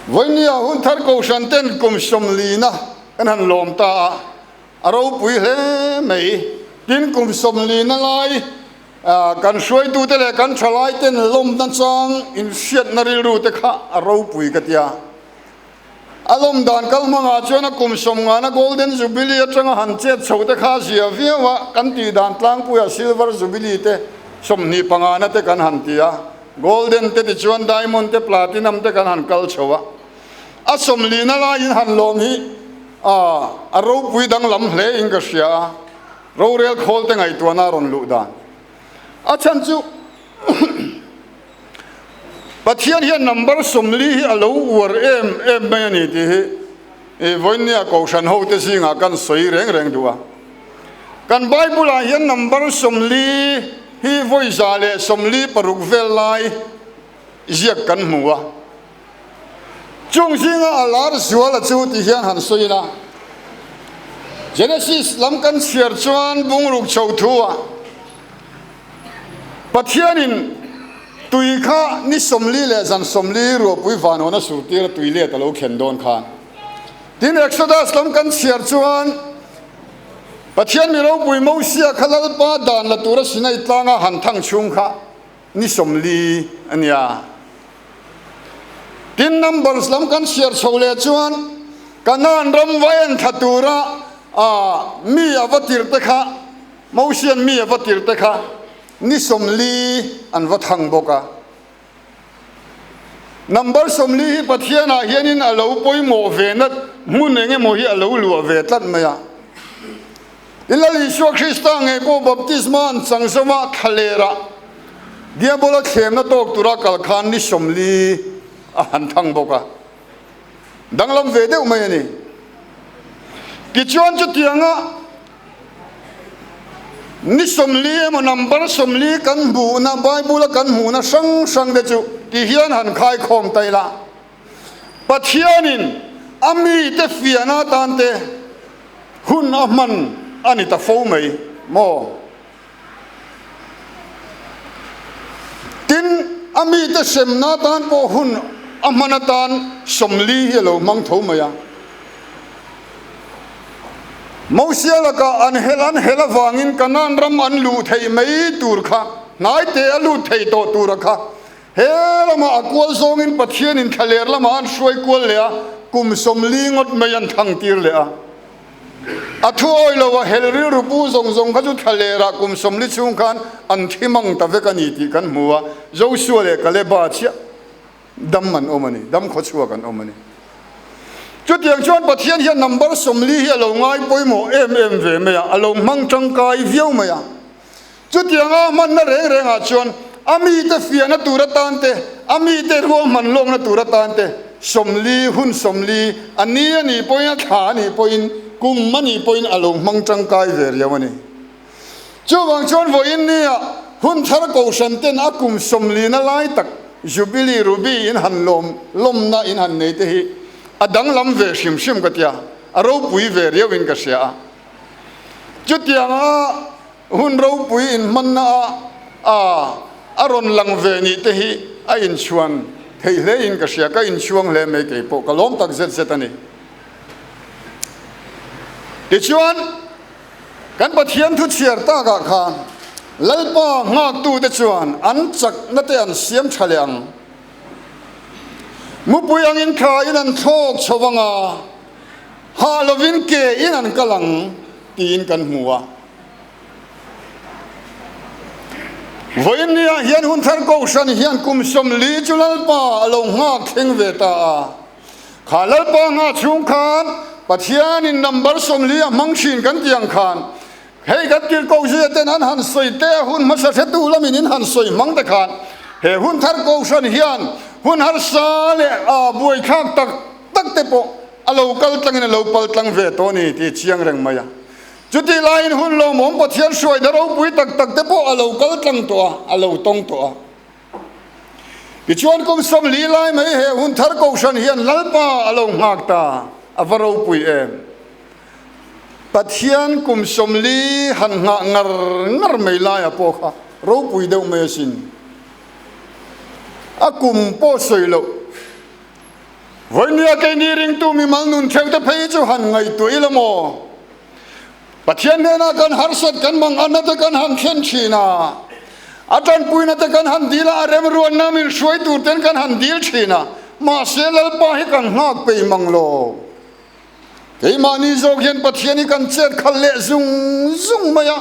Vawinia hun thar Kohhran ten kum sawmlina kan han lawm ta a, a ropui hle mai. Tin, kum sawmlina lai kan hruaitute leh kan thalai ten lawmna chang inhriatna rilru te kha a ropui ka tia. A lawm dan kal hmangah chuan a kum sawmngana Golden Jubilee atanga han chet chho te kha a zia viau a, kan tih dan tlangpuiah Silver Jubilee te 25 na te kan han ti a, Golden te tichuan Diamond te Platinum te kan han kal chho a. A sawmlina laiin han lawm hi a ropui danglam hle in ka hria a, rorel khawl te ngaihtuahna a rawn luh dan a chhan chu. Pathian hian number 40 hi a lo uar em em mai a ni tih hi i vawinia Kohhran hote zingah kan sawi reng reng duh a. Kan Bible ah hian number 40 hi vawi 146 vel lai ziak kan hmu a. Chung zinga a lar zuala chu ti hian han sawi ila, Genesis lam kan chhiar chuan bungruk chho thu ah, Pathianin tui kha ni 40 leh zan 40 ruahpui vanawna surtir a tui let a lo khen dawn khan. Tin, Exodus lam kan chhiar chuan Pathian mi ropui Mosia kha Lalpa dan la tura Sinai tlanga han thang chhung kha ni 40 a nia. Tin, Numbers lam kan chhiar chho leh chuan Kanaan ram va en thla tura mi a va tirh te kha Mosian mi a va tirh te kha ni 40 an va thang bawk a. Number 40 hi Pathianah hianin a lo pawimawh ve na hmun eng emaw hi a lo luah ve tlat mai a. I Lal Isua Krista ngei pawh baptisma an chang zova thlalerah Diabola thlemna tawk tura kal khan ni 40 a han thang bawk a. Danglam ve deuh mai a ni. Tichuan chutianga Ni 40 emaw number 40 kan hmuhna Bible a kan hmuhna hrang hrang te chu ti hian han khaikhawm ta ila. Pathianin a mite fiahna atan te hun a hman a ni ta fo mai maw? Tin, a mite semna atan pawh hun a hman atan 40 hi a lo hmang tho mai a. Mosia lakah an hel an hel avangin Kanaan ram an luh theih mai tur kha, hnaite a lut thei tawh tura kha, he lamah a kual zawngin Pathianin thlaler lamah an hruai kual leh a, kum 40 ngawt mai an thangtir leh a. A thu awi lo a hel rilru pu zawng zawng kha chu thlalerah kum 40 chhung khan an thi mang ta vek a ni tih kan hmu a, Joshua leh Kaleba chiah dam an awm a ni, dam khawchhuak an awm a ni. Chutiang chuan Pathian hian number 40 hi a lo ngai pawimawh em em ve mai a, a lo hmang tangkai viau mai a. Chutianga hmanna reng rengah chuan a mite fiahna tur atan te, a mite ruahman lawkna tur atan te 40 hun 40 a ni a nih pawhin a thla a nih pawhin kum a nih pawhin a lo hmang tangkai ve riau a ni. Chuvang chuan vawiin nia hun thar kohhran ten a kum 40 na lai tak Jubilee Ruby in han lawm lawmna in han nei te hi a danglam ve hrim hrim ka tia, a ropui ve riauin ka hria a. Chutianga Hun ropui inhmanna a a rawn lang ve nih te hi a inchhuan theih hle in ka hria, ka inchhuang hle mai kei pawh ka lawm tak zet zet a ni. Tichuan, kan Pathian thu chhiar takah khan Lalpa nghaktute chuan an chakna te an siam tha leh ang. Mupui angin tha in an thlawk chho vang a, hah lovin ke in an kal ang tiin kan hmu a. Vawiin niah hian hun thar kohhran hian kum 40 chu Lalpa a lo nghak thleng ve ta a. Kha Lalpa nghah chhung khan Pathianin number 40 a hmang thin kan tih ang khan hei kan tirhkoh zia ten an han sawi te a hun hmasa hretu lamin in han sawi hmang te khan he hun thar kohhran hian hun harsa leh a buaithlak tak tak te pawh a lo kal tlangin a lo pal tlang ve tawh a ni tih chiang reng mai a. Chutih laiin hun lawmawm Pathian hruaina ropui tak tak te pawh a lo kal tlang tawh a, a lo tawng tawh a. Tichuan kum 40 lai mai he hun thar kohhran hian Lalpa a lo nghak ta, a va ropui em! Pathian kum 40 han nghah ngar ngar mai laia pawh kha ropui deuh mai asin. A kum pawh sawi loh. Vawinia keini ringtu mimal nun theuh te phei chu han ngaihtuah ila maw? Pathian hnenah kan harsat kan manganna te kan han thlen thin a, a tanpuina te kan han dil a, a remruanna min hruai tur ten kan han dil thin a, mahse Lalpa hi kan nghak peih mang lo. Keimahni zawk hian Pathian hi kan chet khalh leh zung zung mai a.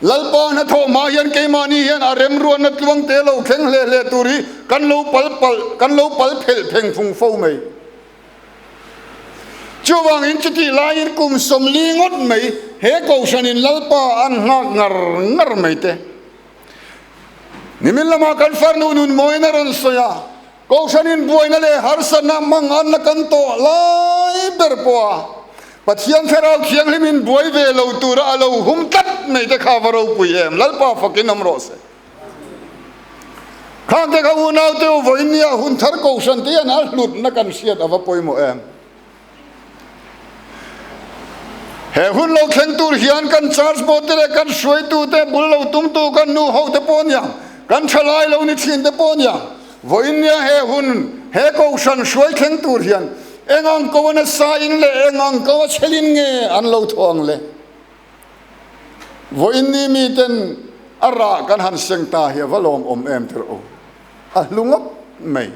Lalpa hnathawh hma hian keimahni hian a remruanna tluang te lo thleng hle hle tur hi kan lo pal pal kan lo pal phelh pheng phung fo mai. Chuvangin chutih laiin kum 40 ngawt mai he kohhranin Lalpa an nghak ngar ngar mai te. Nimin lamah kan farnu nun mawiin a rawn sawi a, Kohhranin buaina leh harsatna manganna kan tawh lai ber pawha Pathian Thlarau Thianghlimin buai ve lo tura a lo hum tlat mai te kha va ropui em? Lalpa fakin awm rawh se. Khang te kha unau te u vawiin nia hun thar kohhran te hian a hlutna kan hriat a va pawimawh em? He hun lo thleng tur hian kan church board te leh kan hruaitu te bul lo tumtu kan nu ho te pawh nia, kan thalai lo ni thin te pawh nia, vawiin nia he hun he kohhran hruai thleng tur hian eng ang ko a nasa in leh eng ang ko a chhelin nge an lo thaw ang le? Vawiin ni miten a rah kan han seng ta hi a va lawmawm em tirh u, a hlu ngawt mai.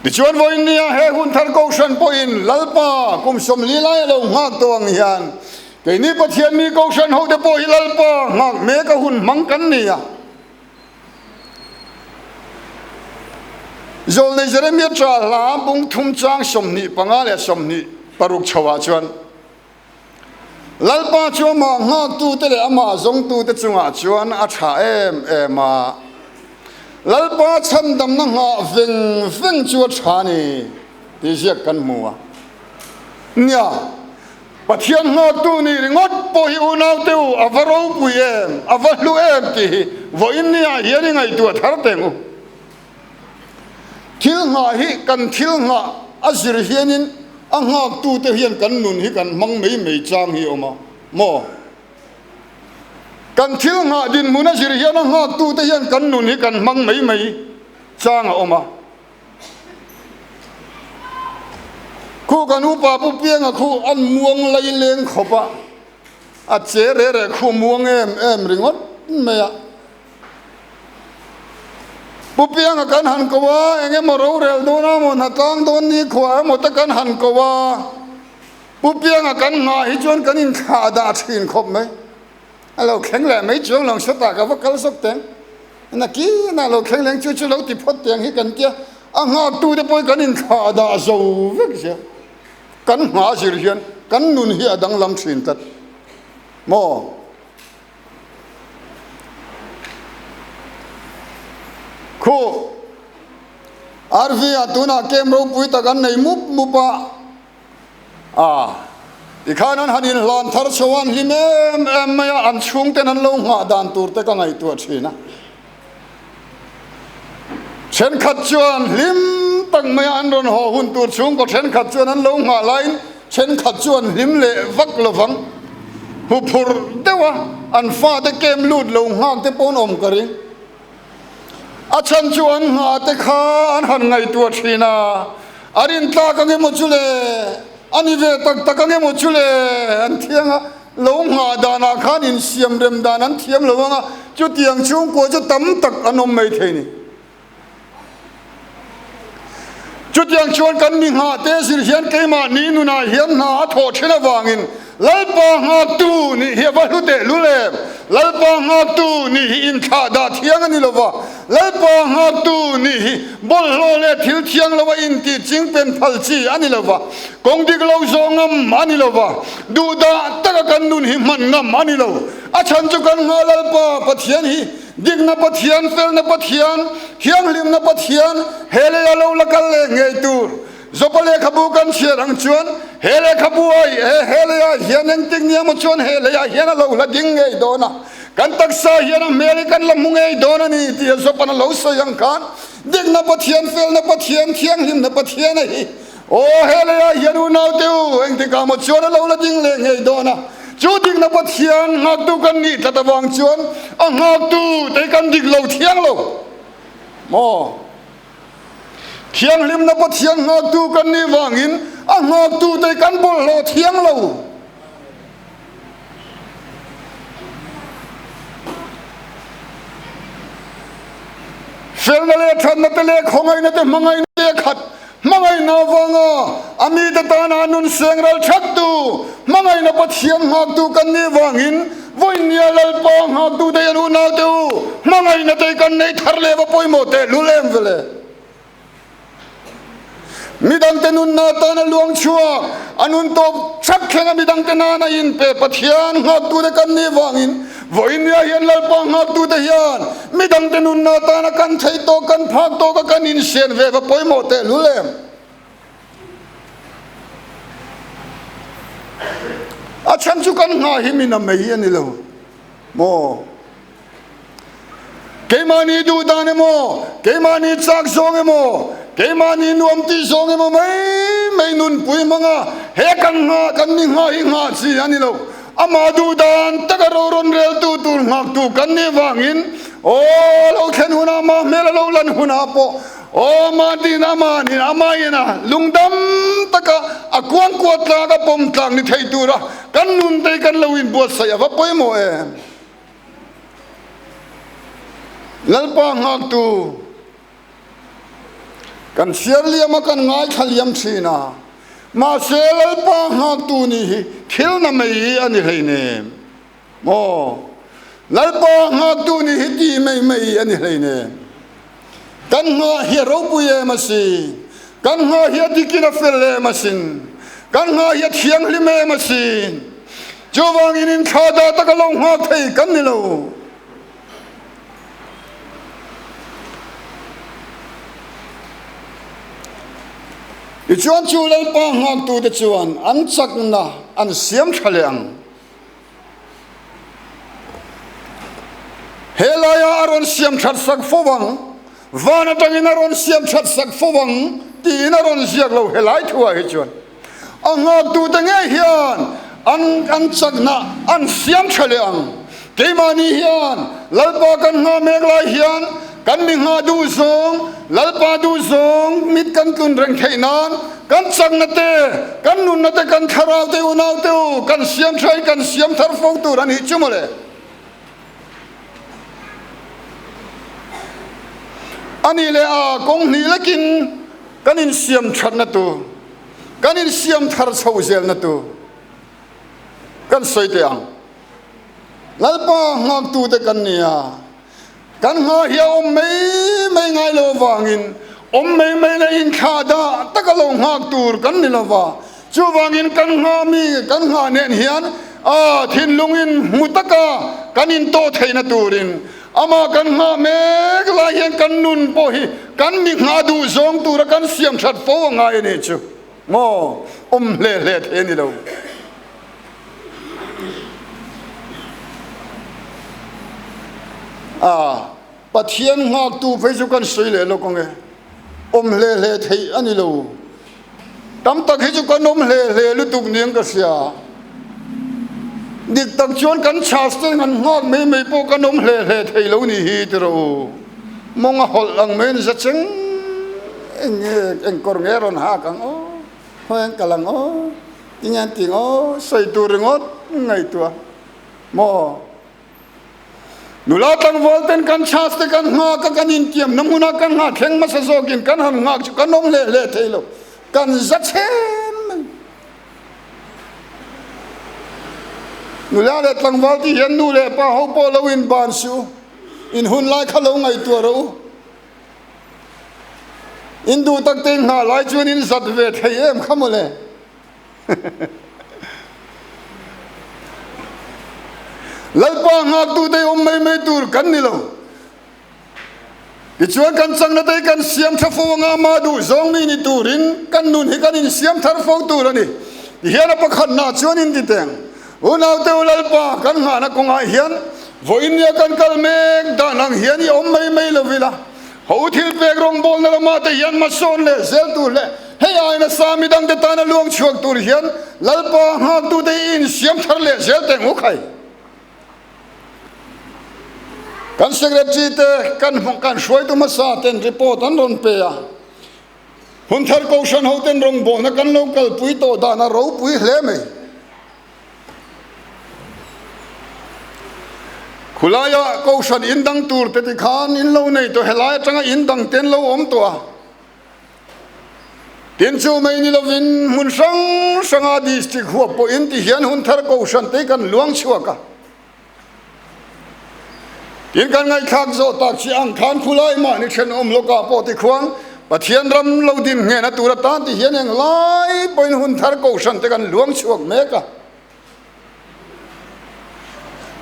Tichuan vawiin nia he hun thar kohhran pawhin Lalpa kum 40 lai a lo nghak tawh ang hian keini Pathian mi kohhran ho te pawh hi Lalpa nghak mek a hun hmang kan ni a. Zawlnei Jeremia ṭah hla bung thum chang 25 leh 26 chhoah chuan, Lalpa chu amah nghaktute leh amah zawngtute chungah chuan a ṭha em em a, Lalpa chhandamna nghah veng veng chu a ṭha a ni tih ziak kan hmu a. Nia, Pathian nghaktu nih ringawt pawh hi unaute u a va ropui em, a va hlu em tih hi vawiin niah hian i ngaihtuah thar teng u. Thil nghah hi kan thil nghah a zir hianin a nghaktute hian kan nun hi kan hmang mai mai chang hi a awm a maw? Kan thil nghah dinhmun a zir hian a nghaktute hian kan nun hi kan hmang mai mai chang a awm a. Khu kan upa Pu Pianga khu an muang lai leng khawp a, a che re re khu muang em em ringawt mai a. Pu Pianga kan han ko a, eng emaw rorel dawn a maw, hnatlang dawn ni khua emaw te kan han ko a, Pu Pianga kan nghah hi chuan kan inthlah dah thin khawp mai. A lo thleng leh mai chuang lo sawtah ka va kal zawk teng. Nakinah lo thleng leng chu chu lo ti phawt teng hi kan tia, a nghaktu te pawh hi kan inthlah dah zo vek zel. Kan nghah zir hian kan nun hi a danglam thin tlat maw? Khu RV ah tunah camp ropui tak an nei mup mup a, a tikhan an han inhlan thar chho a, an hlim em em mai a, an chhungten an lo nghah dan tur te ka ngaihtuah thin a. Thenkhat chuan hlim tak mai a an rawn haw hun tur chhungkaw thenkhat chuan an lo nghah laiin thenkhat chu an hlim leh vak lo vang. Huphurh deuh a an fate kem lut lo nghak te pawh an awm ka ring. A chhan chu an nghah te kha an han ngaihtuah thin a, a rintlak ang emaw chu le, a ni ve tak tak ang emaw chu le an thiang a. Lo nghah danah khan insiam rem dan an thiam lo ang a, chutiang chhungkua chu tam tak an awm mai thei ni. Chutiang chuan kan mi nghah te zir hian keimahni nunah hian hna a thawh thin avangin Lalpa nghaktu nih hi a va hlu teh lul em? Lalpa nghaktu nih hi inthlah dah thiang a ni lo va, Lalpa nghaktu nih hi bawlhhlawh leh thil thiang lo a intih chingpen phal chi a ni lo va, kawng dik lo zawh ngam a ni lo va, Duhdah taka kan nun hi hman ngam a ni lo. A chhan chu kan nghah Lalpa Pathian hi dikna Pathian, felna Pathian, thianghlimna Pathian, he leia lo la kal leh ngei tur. Jopa lehkhabu kan chhiar ang chuan he lehkhabu ai he he leiah hian engtik nia maw chuan he leiah hian a lo la ding ngei dawn a, kan taksa hian a hmel hi kan la hmu ngei dawn a ni tih Jopa'n a lo sawi ang khan dikna Pathian, felna Pathian, thianghlimna Pathian a hi Aw, he leiah hian unaute u, engtikah maw chuan a lo la ding leh ngei dawn a, chu dikna Pathian nghaktu kan nih tlat avang chuan a nghaktu te kan dik lo thiang lo maw? Thianghlimna Pathian nghaktu kan nih vangin a nghaktu te kan bawlhhlawh thiang lo. Felna leh thatna te leh khawngaihna te hmangaihna te a khat. Hmangaihna avanga a mite tana nun seng ral thattu, hmangaihna Pathian nghaktu kan nih vangin vawinia Lalpa nghaktu te hian unaute u, hmangaihna te kan neih thar leh va pawimawh tehlul em vele. Midangte nunna atana luang chhuak, a nun tawp chak thlenga midangte nana inpe Pathian nghaktute kan nih vangin vawinia hian Lalpa nghaktute hian midangte nunna atana kan theih tawk, kan phak tawka kan insian ve va pawimawh tehlul em? A chhan chu kan nghah hi min a mei a ni lo maw? Keimahni duh dan emaw, keimahni chak zawng emaw, keimahni nuam tih zawng emaw mai mai nunpui hmanga he kan nghah, kan mi nghah hi nghah chi a ni lo. Amah duh dan taka ro rawn reltu tur nghaktu kan nih vangin aw lo thlen hunah amah hmel a lo lan hunah pawh aw mahniin amahnin amahin a lungdam taka a kuangkuah tlak a pawm tlak ni thei tura kan nun te hi kan lo inbuatsaih a va pawimawh em. Lalpa nghaktu kan chhiar liam a kan ngaithla liam thin a, mahse Lalpa nghaktu nih hi thil na mai hi a ni hleinem maw? Lalpa nghaktu nih hi ti mai mai a ni hleinem. Kan nghah hi a ropui em asin. Kan nghah hi a dikin a fel em asin. Kan nghah hi a thianghlim em asin. Chuvangin inthla dah taka lo nghak thei kan ni lo. Tichuan chu Lalpa nghaktute chuan an chakna an siam tha leh ang. He laia a rawn siam that sak fo ang, van atangin a rawn siam that sak fo ang tiin a rawn ziak lo helai thuah hi chuan a nghaktute ngei hian an an chakna an siam tha leh ang. Keimahni hian Lalpa kan nghah mek lai hian kan mi nghah duh zawng, Lalpa duh zawng mit kan tlun reng theih nan kan chakna te, kan nunna te, kan thlarau te, unau te u kan siam tha in kan siam thar fo tur a nih chu mawle. A nih leh a kawng hnih lekin kan insiam thatna tur, kan insiam thar chho zelna tur kan sawi teh ang. Lalpa nghaktute kan ni a, kan nghah hi a awm mai mai ngai lo avangin awm mai mai leh inthlah dah taka lo nghak tur kan ni lo va. Chuvangin kan nghah mi kan nghah nen hian a thinlungin hmu taka kan intawh theihna turin amah kan nghah mek lai hian kan nun pawh hi kan mi nghah duh zawng tura kan siam that fo a ngai a nih chu maw awm hle hle thei a ni lo. A, Pathian nghaktu phei chu kan sawi leh lawk ang e. Awm hle hle theih a ni lo. Tam tak hi chu kan awm hle hle lutuk niin ka hria. Dik tak chuan kan chhas te han nghak mai mai pawh kan awm hle hle thei lo ni hi ti rawh u. Mawng a hawlh ang mai a ni za cheng eng nge eng kawr nge rawn hak ang aw, khawi an kal ang aw. Tinge an ti ngaw sawi tur ringawt ngaihtuah maw? Nula tlangval ten kan chhas te kan nghak a, kan intiamna hmuna kan nghah thleng hmasa zawkin kan han nghak chu kan awm hle hle thei lo, kan za chhen mai. Nula leh tlangval tih hian nu leh pa ho pawh lo inban suh u, in hun lai kha lo ngaihtuah rawh u. In duh tak te in nghah lai chuan in zat ve thei em kha mawle. Lalpa nghaktu te awm mai mai tur kan ni lo. Tichuan kan changna te hi kan siam tha fo anga ama duh zawng mi ni turin kan nun hi kan insiam thar fo tur a ni. Tihian a pakhatna chuan in ti teng. Unaute u Lalpa kan nghahna kawngah hian vawiin nia kan kal mek dan ang hian i awm mai mai lo ila, ho thil pek rawngbawlna lamah te hian hmasawn leh zel tur leh hei ai nasa midangte tana luang chhuak tur hian Lalpa nghaktute i insiam thar leh zel teh nguk hai. Kan Secretary te kan kan hruaitu hmasa ten report an rawn pe a, Hunthar Kohhran hoten rawngbawlna kan lo kalpui tawh dan a ropui hle mai. Khulaia Kohhran in dang tur te ti khan in lo nei tawh helai atanga in dang te an lo awm tawh a. Tin chu mai ni lovin hmun hrang hranga district huap pawh in ti hian Hunthar Kohhran te kan luang chhuak a. Tin kan ngaihthlak zawh tak chi ang khan khulai mahni thenawm lawkah pawh tikhuan Pathian ram lo din nghehna tur atan ti hian eng lai pawhin hun thar kohhran te kan luang chhuak mek a.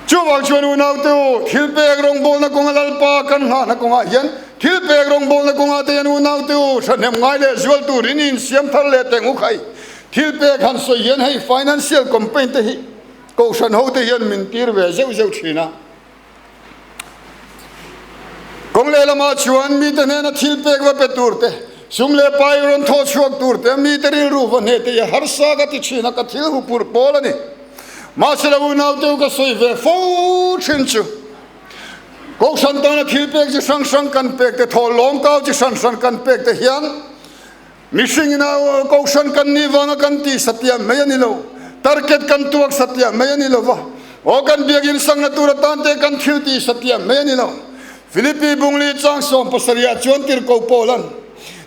Chuvang chuan unaute u, thil pek rawngbawlna kawnga Lalpa kan nghahna kawngah hian thil pek rawngbawlna kawngah te hian unaute u thahnem ngai leh zual turin insiam thar leh teng u khai. Thil pek han sawi hian hei financial campaign te hi Kohhran hote hian min tir ve zeuh zeuh thin a. Kawng lehlamah chuan mite hnena thil pek va pe tur te, sum leh pai rawn thaw chhuak tur te, mite rilru va hneh te hi harsa ka ti thin a, ka thil hupurh pawl a ni. Mahse lo unaute u ka sawi ve fo thin chu. Kohhran tana thil pek chi hrang hrang kan pek te, thaw lawm kau chi hran hran kan pek te hian, Mihring ina kohhran kan nih vanga kan tih satliah mai a ni lo, target kan tuak satliah mai a ni lo va, aw kan biakinn sangna tur atan te kan thil tih satliah mai a ni lo. Philippi Bungli chang 70 ah chuan tirhkoh Paula'n,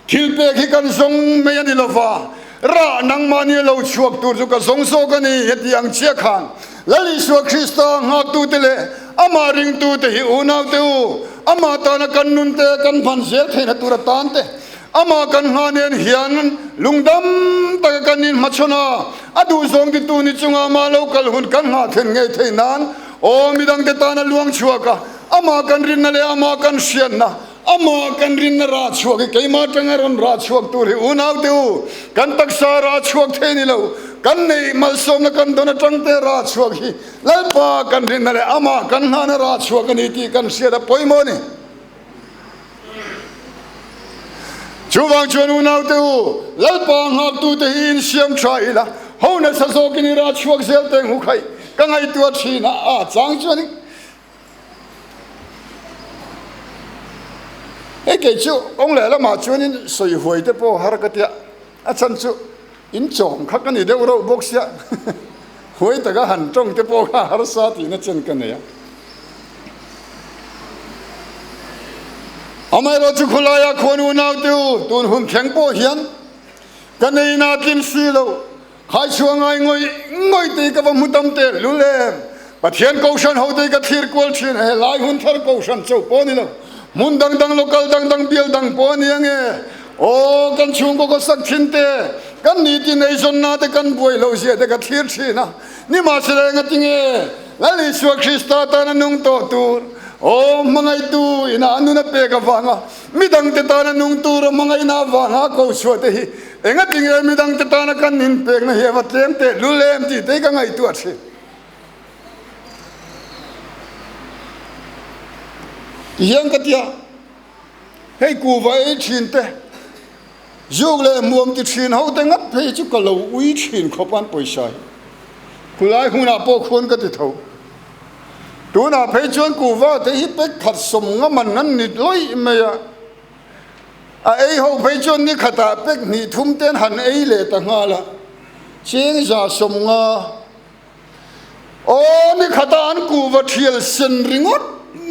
Thil pek hi kan zawng mai a ni lo va, rah nangmahni a lo chhuak tur chu ka zawng zawk a ni, heti ang chiah khan Lal Isua Krista nghaktute leh amah ringtute hi unaute u, Amah tana kan nun te kan hman zel theihna tur atan te, Amah kan hma nen hian lungdam taka kan inhmachhawn a, a duhzawng titu ni chunga amah lo kal hun kan nghah thlen ngei theih nan aw midangte tana luang chhuak a, amah kan rinna leh amah kan hriatna, amah kan rinna rah chhuak hi keimah atanga rawn rah chhuak tur hi unaute u, kan taksa rah chhuak thei ni lo, kan neih malsawmna kan dawn atangte rah chhuak hi Lalpa kan rinna leh amah kan nghahna rah chhuak a ni tih kan hriat a pawimawh a ni. Chuvang chuan unaute u, Lalpa nghaktute hi insiam tha ila, ho nasa zawkin i rah chhuak zel teng hu khaih ka ngaihtuah thin a, a chang chuan hei kei chu kawng leh lamah chuanin sawi huai te pawh har ka tia, a chhan chu inchawm kha ka ni deuh reuh bawk sia, huai taka han tawng te pawh kha harsa tihna chen ka nei a. Amaherawhchu chu khawlaia khuan unaute u, tun hun thleng pawh hian ka nei na tlim si lo, khaichhuah ngai ngawih ngawih te hi ka va hmu tam teh lul em? Pathian Kohhran hote hi ka thlir kual thin a, helai hun thar Kohhran chauh pawh a ni lo, hmun dang dang, local dang dang, bial dang pawh a ni ange. Aw, kan chhungkaw ka sak thin te, kan nitin eizawnna te kan buai loh zia te ka thlir thin a, nimahsela engatinge Lal Isua Krista tana nung tawh tur, aw, hmangaihtu ina a nun a pek avanga midangte tana nung tura hmangaihna avanga a ko chhuah te hi engatinge midangte tana kan inpekna hi a va tlem teh lul em tih te hi ka ngaihtuah thin. Tihian ka tia. Hei kuhva ei thin te, zuk leh hmuam ti thin ho te ngat phei chu ka lo ui thin khawp an pawisa hi. Khulai hunah pawh khuan ka ti tho. Tunah phei chuan kuhva te hi pek khat sawm nga man an ni lawih mai a. A ei ho phei chuan ni khatah pek hnih thum ten han ei leh ta nghal a. Cheng za 50. Aw, ni khata an kuhva thial sen ringawt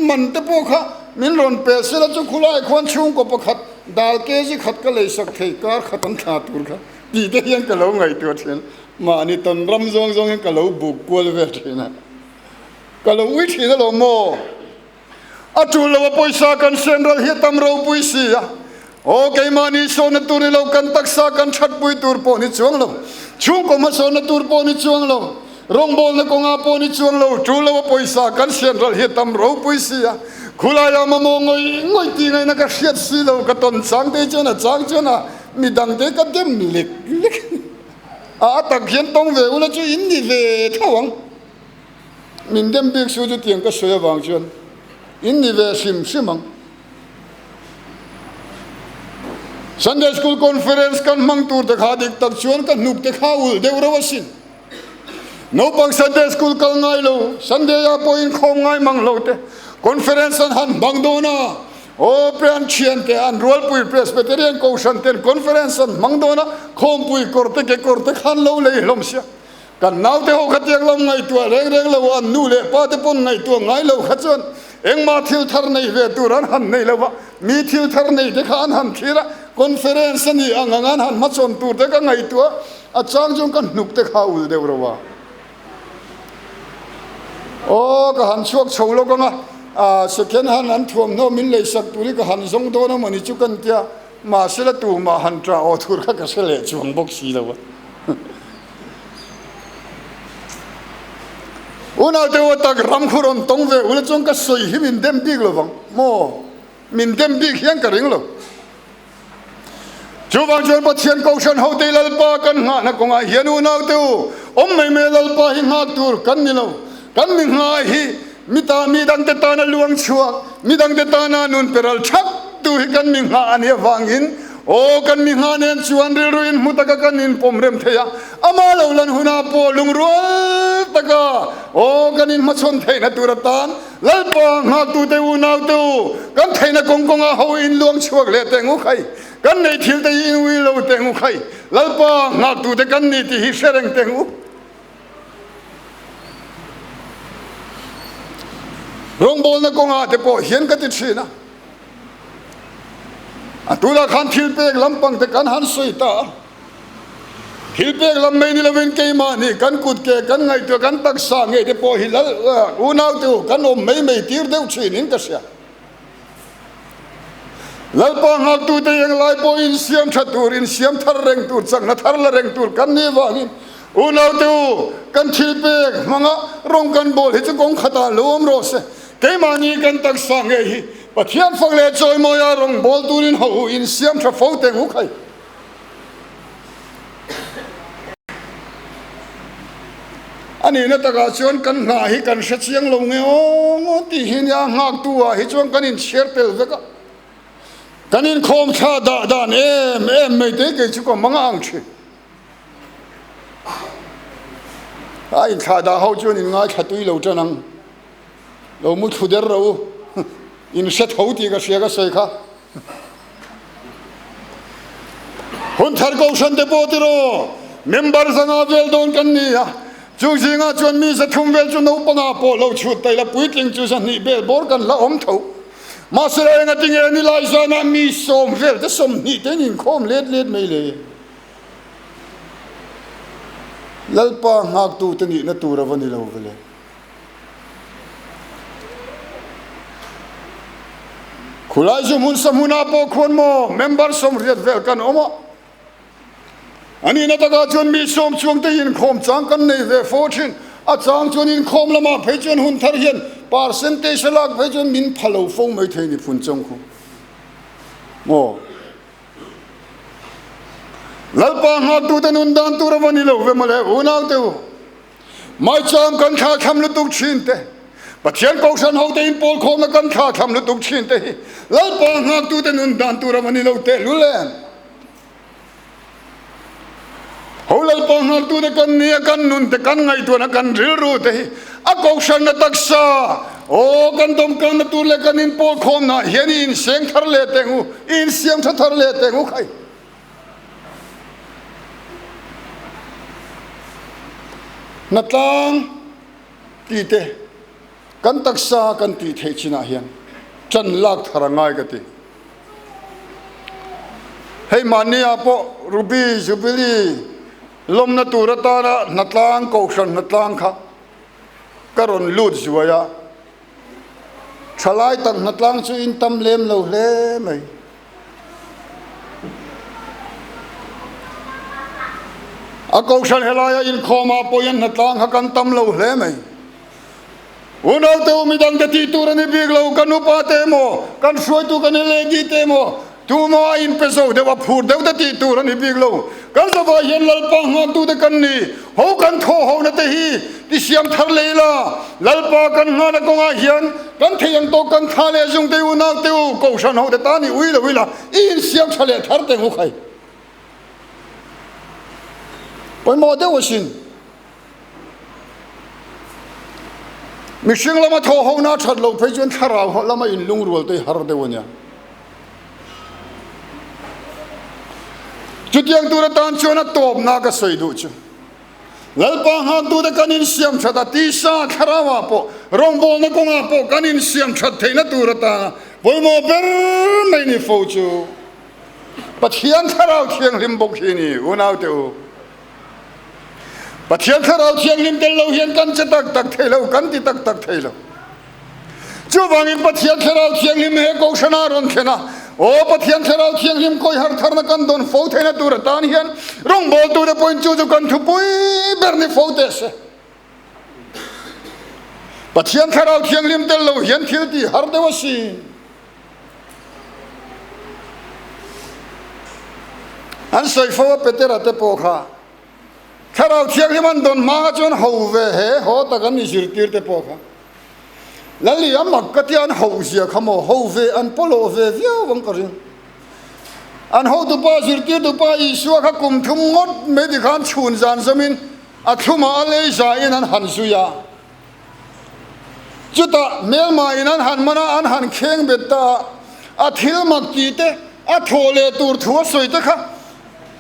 man te pawh kha min rawn pe sela chu khulai khuan chhungkaw pakhat dal kg khat ka lei sak thei kar khat an thla tur kha tih te hian ka lo ngaihtuah thin. Mahni tawn ram zawng zawng hian ka lo buk kual vel thin a, ka lo ui thin alawm maw? A tul lo a pawisa kan sen ral hi a tam ropui si a, aw keimahni sawnna tur ni lo kan taksa kan thatpui tur pawh ni chuang lo, chhungkaw hmasawnna tur pawh ni chuang lo, rawngbawlna kawngah pawh ni chuang lo, tul lo a pawisa kan sen ral hi a tam ropui si a, khulaiah mamawh ngawih ngawih tih ngaihna ka hriat si lo, ka tawn chang te chuan a chang chuan a midangte ka dem lek lek a, a tak hian tawng ve ula chu in ni ve tho ang. Min dem bik su chu tiang ka sawi avang chuan in ni ve hrim hrim ang. Sunday School Conference kan hmang tur te kha dik tak chuan ka hnuk te kha ulh deuh reuh asin. Naupang Sunday School kal ngai lo, Sunday ah pawh inkhawm ngai mang lo te Conference an han hmang dawn a, aw pe an thian te an rualpui Presbyterian Kohhran ten Conference an hmang dawn a, khawmpui kawr te kekawr te khan lo lei hlawm sia. Kan naute ho kha tiang lam ngaihtuah reng reng lo, an nu leh pa te pawn ngaihtuah ngai lo kha chuan engmah thil thar nei ve tur an han nei lo va, mi thil thar nei te kha an han thlir a, conference a nih ang ang an han hmachhawn tur te ka ngaihtuah a chang chuan ka hnuk te kha a ul deuh reuh a. Aw ka han chhuak chho lawk ang a, ah second hand an thuamhnaw min leisak tur hi ka han zawng dawn a mawni chu ka ni tia, mahse la tumah han ṭah aw tur kha ka hre leh chuang bawk si lo a. Unaute u tak ram khu rawn tawng ve ula chuan ka sawi hi min dem bik lovang maw? Min dem bik hian ka ring lo. Chuvang chuan Pathian Kohhran hote Lalpa kan nghahna kawngah hian unaute u awm mai mai Lalpa hi nghak tur kan ni lo. Kan mi nghah hi mi ta mi dangte tana luang chhuak, mi dangte tana nun peral thak tu hi kan mi nghah a nih avangin Aw, kan mi hna nen chuan rilru in hmu taka kan inpawm rem thei a, amah lo lan hunah pawh lungrual taka aw kan inhmachhawn theihna tur atan Lalpa nghaktute unaute u, kan theihna kawng kawngah ho in luang chhuak leh teh ngu khai, kan neih thil te hi in ui lo teh ngu khai, Lalpa nghaktute kan ni tih hi hre reng teh ngu. Rawngbawlna kawngah te pawh hian ka ti thin a. A tunah khan thil pek lampang te kan han sawi ta a, thil pek lam mai ni lovin keimahni kan kut ke kan ngaihtuah kan taksa ngei te pawh hi lal unau te u kan awm mai mai tir deuh thin in ka hria. Lalpa nghaktute englai pawh insiam tha tur, insiam thar reng tur, chakna thar la reng tur kan nih vangin unaute u, kan thil pek hmanga rawng kan bawl hi chu kawng khatah lo awm rawh se. Keimahni kan taksa ngei hi Pathian fak leh chawimawia rawng bawl turin ho u insiam tha fo teng u khai. A nihna takah chuan kan hnah hi kan hre chiang lo nge aw ngaw tih hi nia nghaktu ah hi chuan kan inchhiar tel vek a, kan inkhawm thla dah dan em em mai te kei chu ka mang a ang thin. A inthlah dah ho chuan in ngaithla tui lo tan ang, lo mu thlu der ro u, in hre tho tih ka hria ka sawi kha. Hun thar kohhran te pawh tiraw member zanga vel dawn kan ni a, chu zingah chuan mi 300 vel chu naupangah pawh lo chhut ta ila puitling chu 200 bel bawr kan la awm tho. Mahse enga tinge nilai zanah mi 10 vel te 20 te an inkhawm let let mai le. Lalpa nghaktu te nihna tur a va ni lo vele. Khulai chu hmun sa hmunah pawh khuan maw member 80 vel kan awm a, a nihna takah chuan mi 10 chuang te inkhawm chang kan nei ve fo thin. A chang chuan inkhawm lamah phei chuan hun thar hian percentage a lak phei chuan min pha lo fo mai thei ni phun chang khu maw. Lalpa nghaktute nun dan tur a va ni lo ve mawle unaute u. Maicham kan thla tham lutuk thin te, Pathian Kohhran hote in pawl khawmna kan thla tham lutuk thin te hi Lalpa nghaktute nun dan tur a va ni lo tehlul em? Ho Lalpa nghaktute kan nia kan nun te kan ngaihtuahna kan rilru te hi a Kohhranna taksa aw kan dawmkanna tur leh kan in pawl khawmna hian i inseng thar leh teng u, i insiam tha thar leh teng u khai. Hnatlang tih te kan taksa kan tih theih chinah hian ṭan lak thar a ngai ka ti. Hei mahniah pawh Ruby Jubilee lawmna tur atana hnatlang kohhran hnatlang kha ka rawn lut zuai a, ṭhalai tak hnatlang chu in tam lem lo hle mai. A kohhran helaia inkhawmah pawh hian hnatlang kha kan tam lo hle mai. Unaute u midangte tih tur a ni bik lo, kan upa te emaw, kan hruaitu kan lady te emaw, tumaw a inpe zo deuh a phur deuh te tih tur a ni bik lo. Kan zavai hian Lalpa nghaktute kan ni, ho kan thaw hona te hi ti siam thar leh ila, Lalpa kan nghahna kawngah hian kan thei ang tawk kan tha leh zung te unau te u, Kohhran ho te tan i ui lo ila, i insiam tha leh thar teng u khai. Pawimawh deuh asin. Mihring lama thaw hona that loh phei chuan thlarau lama inlungrual te hi har deuh a nia. Chutiang tur atan chuan a tawpna ka sawi duh chu. Lalpa nghaktute kan insiam that a, tisa thlarauah pawh, rawngbawlna kawngah pawh kan insiam that theihna tur atana pawimawh ber mai ni fo chu Pathian Thlarau Thianghlim bawk hi a ni, unaute u. Pathian Thlarau Thianghlim tel lo hian kan che tak tak thei lo, kan ti tak tak thei lo. Chuvangin Pathian Thlarau Thianghlim he Kohhrana rawn thlen a, Aw Pathian Thlarau Thianghlim kawi har tharna kan dawn fo theihna tur atan hian rawngbawltute pawhin chu chu kan thupui ber ni fo teh se. Pathian Thlarau Thianghlim tel lo hian thil tih har deuh asin. An sawi fo a Petera te pawh kha Thlarau Thianghlim an dawn hma kha chuan ho ve he haw tak an ni zirtir te pawh kha. Lali a mak ka tia an hoh zia kha maw ho ve an pawlawh ve viau ang ka ring. An hotupa zirtirtupa Isua kha kum thum ngawt mai tikhan chhun zan zawmin a thlumah a lei zain an han zui a. Chutah hmelma in an han man a, an han kheng bet ta a, a thil mak tih te, a thawh leh tur thu a sawi te kha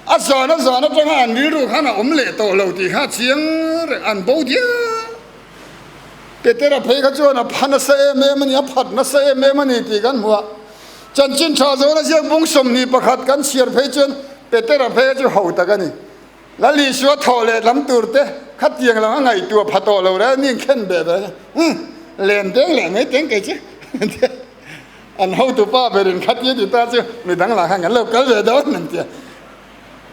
a zan a zan atanga an rilru khan a awm leh tawh lo tih kha a chiang reng, an bo dial. Petera phei kha chuan a pha nasa em em a ni, a phat nasa em em a ni tih kan hmu a. Chanchin tha zawna ziak bung 21 kan chhiar phei chuan Petera phei kha chu ho tak a ni. Lal Isua thawh leh lam tur te khatiang lam a ngaihtuah pha tawh lo reng a, mi in khen beh beh a, Umm, len deng leh mai teng kei chu. An hotupa berin khatia ti ta chu midang lah khan kan lo kal ve dawn an tia.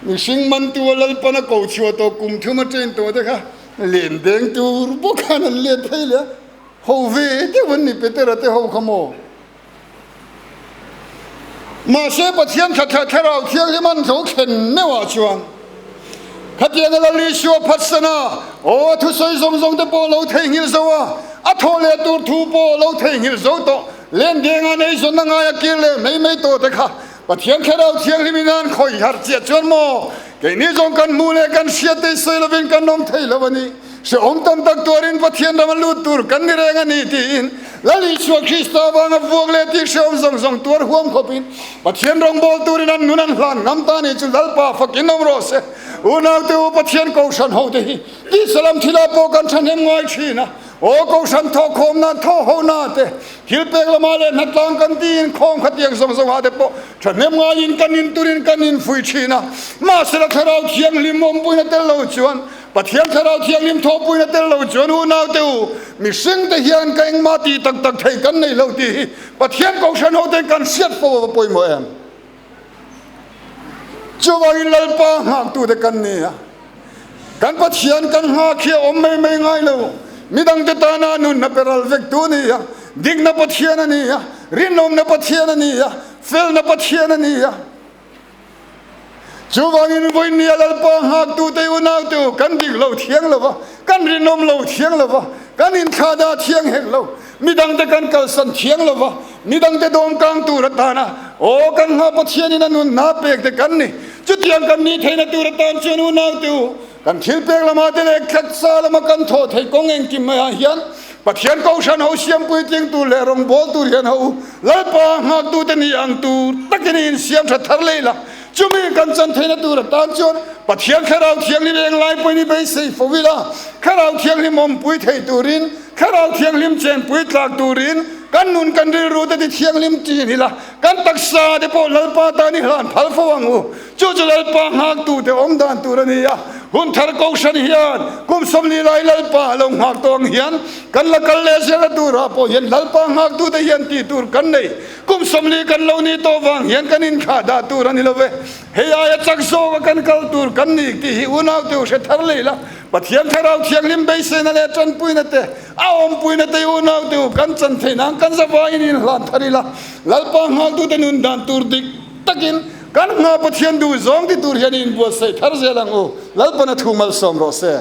Mihring mantu a Lalpan a ko chhuah tawh kum thum a train tawh te kha len deng tur bawk khan an let phei leh a, ho ve deuh an ni Petera te ho kha maw? Mahse Pathian thatha Thlarau Thianghlim an zo thlen meuh ah chuan khatianga Lal Isua phatsan a, aw a thusawi zawng zawng te pawh lo theihnghilh zo a, a thawh leh tur thu pawh lo theihnghilh zo tawh, len deng an eizawnna ngai a kir leh mai mai tawh te kha Pathian Thlarau Thianghlim in an khawih harh chiah chuan maw keini zawng kan hmuh leh kan hriat te sawi lovin kan awm thei lo a ni. Hrehawm tam tak tuarin Pathian rama lut tur kan ni reng a ni tiin Lal Isua Krista avanga vuak leh tih hrehawm zawng zawng tuar huam khawpin Pathian rawngbâwl turin an nun an hlan ngam ta ni chu Lalpa fakin awm rawh se. Unaute u Pathian kohhran hote hi tihsalam thilah pawh kan thahnem ngai thin a. Aw kohhran thawhkhawm nan thawh ho na te, thil pek lamah leh hnatlang kan tiin khawm khatiang zawng zawng ah te pawh thahnem ngaiin kan in turin kan in fui thin a. Mahsela Thlarau Thianghlim awmpuina tel lo chuan, Pathian Thlarau Thianghlim thawhpuina tel lo chuan unau te u, mihring te hian ka engmah tih tak tak thei kan nei lo tih hi Pathian kohhran ho ten kan hriat fo a va pawimawh em? Chuvangin Lalpa nghaktute kan ni a, kan Pathian kan nghak hi a awm mai mai ngai lo. Midangte tana nunna pe ral vektu a ni a, dikna Pathian a ni a, rinawmna Pathian a ni a, felna Pathian a ni a. Chuvangin vawinia Lalpa nghaktute unaute u, kan dik lo thiang lo va, kan rinawm lo thiang lo va, kan inthlahdah thiang hek lo. Midangte kan kalsan thiang lo va, midangte dawmkang tur atana aw kan hma Pathianin a nun hna pek te kan ni. Chutiang kan nih theihna tur atan chuan unaute u, kan thil pek lama te leh tlatsa lama kan thawh theih kawng engkim maiah hian Pathian kohhran ho siam puitling tur leh rawngbâwl tur hian ho u, Lalpa nghaktute ni ang tur takin i insiam tha thar leh ila. Chumi kan chan theihna tur atan chuan Pathian Thlarau Thianghlim englai pawhin i beisei fo ila, Thlarau Thianghlim awmpui thei turin, Thlarau Thianghlim chenpui tlak turin kan nun kan rilru te ti thianghlim ṭin ila, kan taksa te pawh Lalpa tan i hlan phal fo ang u. Chu chu Lalpa nghaktu te awm dan tur a ni a. Hun thar kohhran hian kum 40 lai Lalpa a lo nghak tawh ang hian kan la kal leh zel a turah pawh hian Lalpa nghaktu te hian tih tur kan nei. Kum 40 kan lo nih tawh vang hian kan inthlah dah tur a ni lo ve. Hei aia chak zawka kan kal tur kan ni tih hi unaute u hre thar leh ila. Pathian Thlarau Thianghlim beiseina leh tanpuina te, a awmpuina te unaute u kan chan theih nan kan zavaiin inhlan thar ila, Lalpa nghaltute nun dan tur dik takin kan hma Pathian duh zawng ti tur hian i inbuatsaih thar zel ang u. Lalpan a thu malsawm rawh se.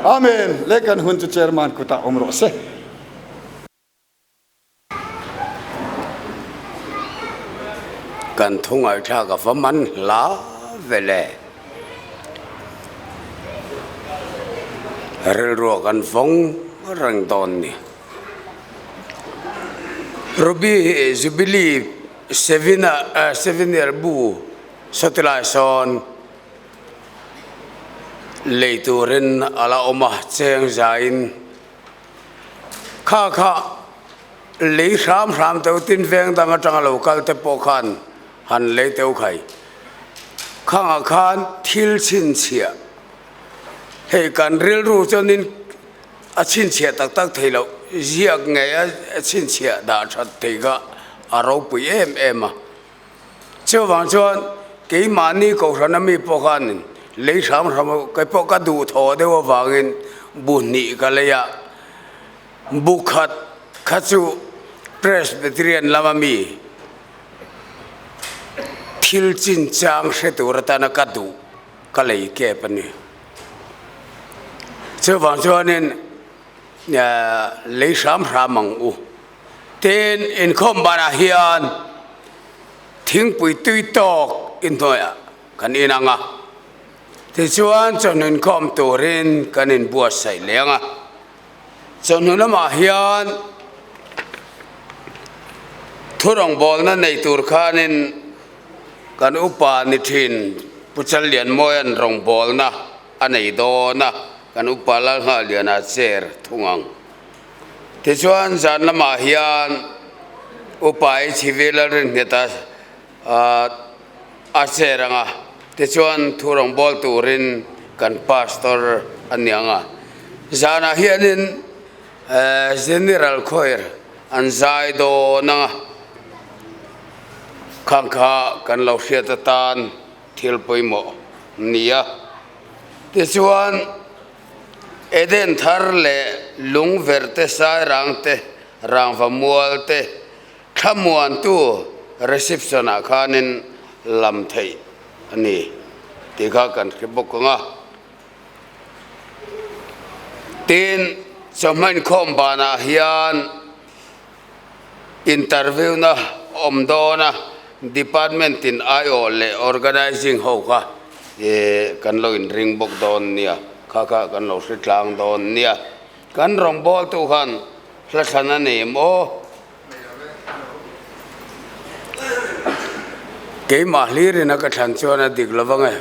Amen. Leh kan hun chu Chairman kutah awm rawh se. Kan thu ngaihthlak a va man hla ve le. Rilruah kan vawng reng dawn ni. Ruby Jubilee Seviner bu sawtilai sawn lei turin a la awm a, cheng zaiin. Kha kha lei hram hram teuh tin veng dang atanga lo kal te pawh khan han lei teuh khai. Khangah khan thil chhinchhiah hei kan rilru chuanin a chhinchhiah tak tak thei loh ziak ngei a chhinchhiah dah that thei kha a ropui em em a. Chuvang chuan keimahni kohhran ami pawh khanin lei hram hram kei pawh ka duhthawh deuh avangin bu hnih ka lei a, bu khat kha chu Presbyterian lama mi thil chinchang hre tur atana ka duh ka lei kep a ni. Chuvang chuanin lei hram hram ang u. Tin, inkhawm banah hian thingpui tui tawk inhnuaiah kan inang a, tichuan chawhnu inkhawm turin kan inbuatsaih leng a. Chawhnu lamah hian thu rawngbawlna nei tur khanin kan upa ni thin Pu Challianmawia'n rawngbawlna a nei dawn a, kan upa Lalnghahliana chair thung ang. Tichuan zan lamah hian Upa HV Lalrinnghet-a a chair ang a, tichuan thu rawngbâwl turin kan Pastor a ni ang a. Zanah hianin General Choir an zai dawn ang a. Khang kha kan lo hriat atan thil pawimawh nia. Tichuan, Eden thar leh lungverh te, sairang te, rangva mual te, thlamuantu reception ah khanin lam theih a ni tih kha kan hre bawk ang a. Tin, chawhma inkhawm banah hian interview na awm dawn a, department in aiawh leh organizing ho kha kan lo inring bawk dawn nia, kha kha kan lo hre tlang dawn nia. Kan rawngbawltu khan hla thlan a nei maw? Keimah hlirin a ka thlan chuan a dik lo vang e.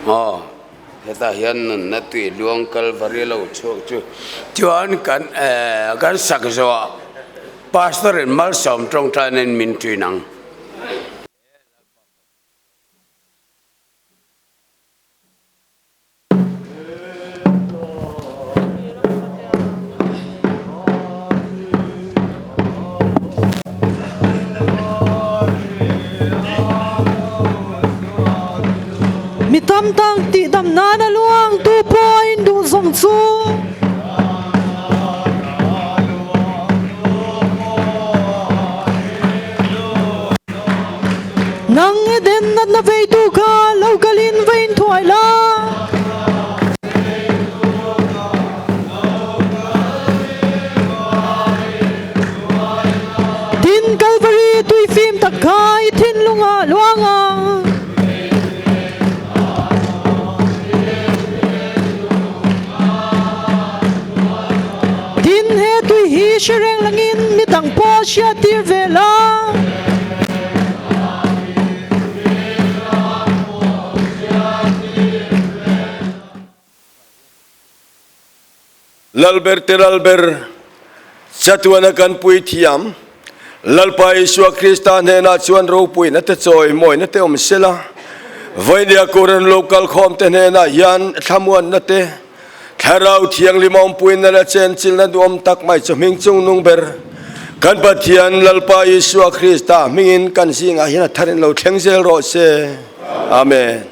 Aw, hetah hian nunna tui luang Kalvari lo chhuak chu chuan kan kan sak zawhah Pastor in malsawm tawngtaina in min ṭin ang. Mi tam tak tihdam nana luang tu pawhin duh zawng chu. Nang Eden natna veitu kha lo kalin va inthuai la. Tin Kalvari tui fim tak kha i thinlung ah luang a. Tin he tui hi hre reng langin midang pawh hriattir ve la. Lalber te Lalber, chatuana kan puithiam, Lalpa Isua Krista hnenah chuan ropuina te chawi mawina te awm sela, Vainia Koran lo kalkhawm te hnenah hian thlamuanna te, Thlarau Thianghlim awmpuina leh chenchilna duhawm tak mai chu hming chungnung ber kan Pathian Lalpa Isua Krista hmingin kan zingah hian a tharin lo thleng zel rawh se. Amen.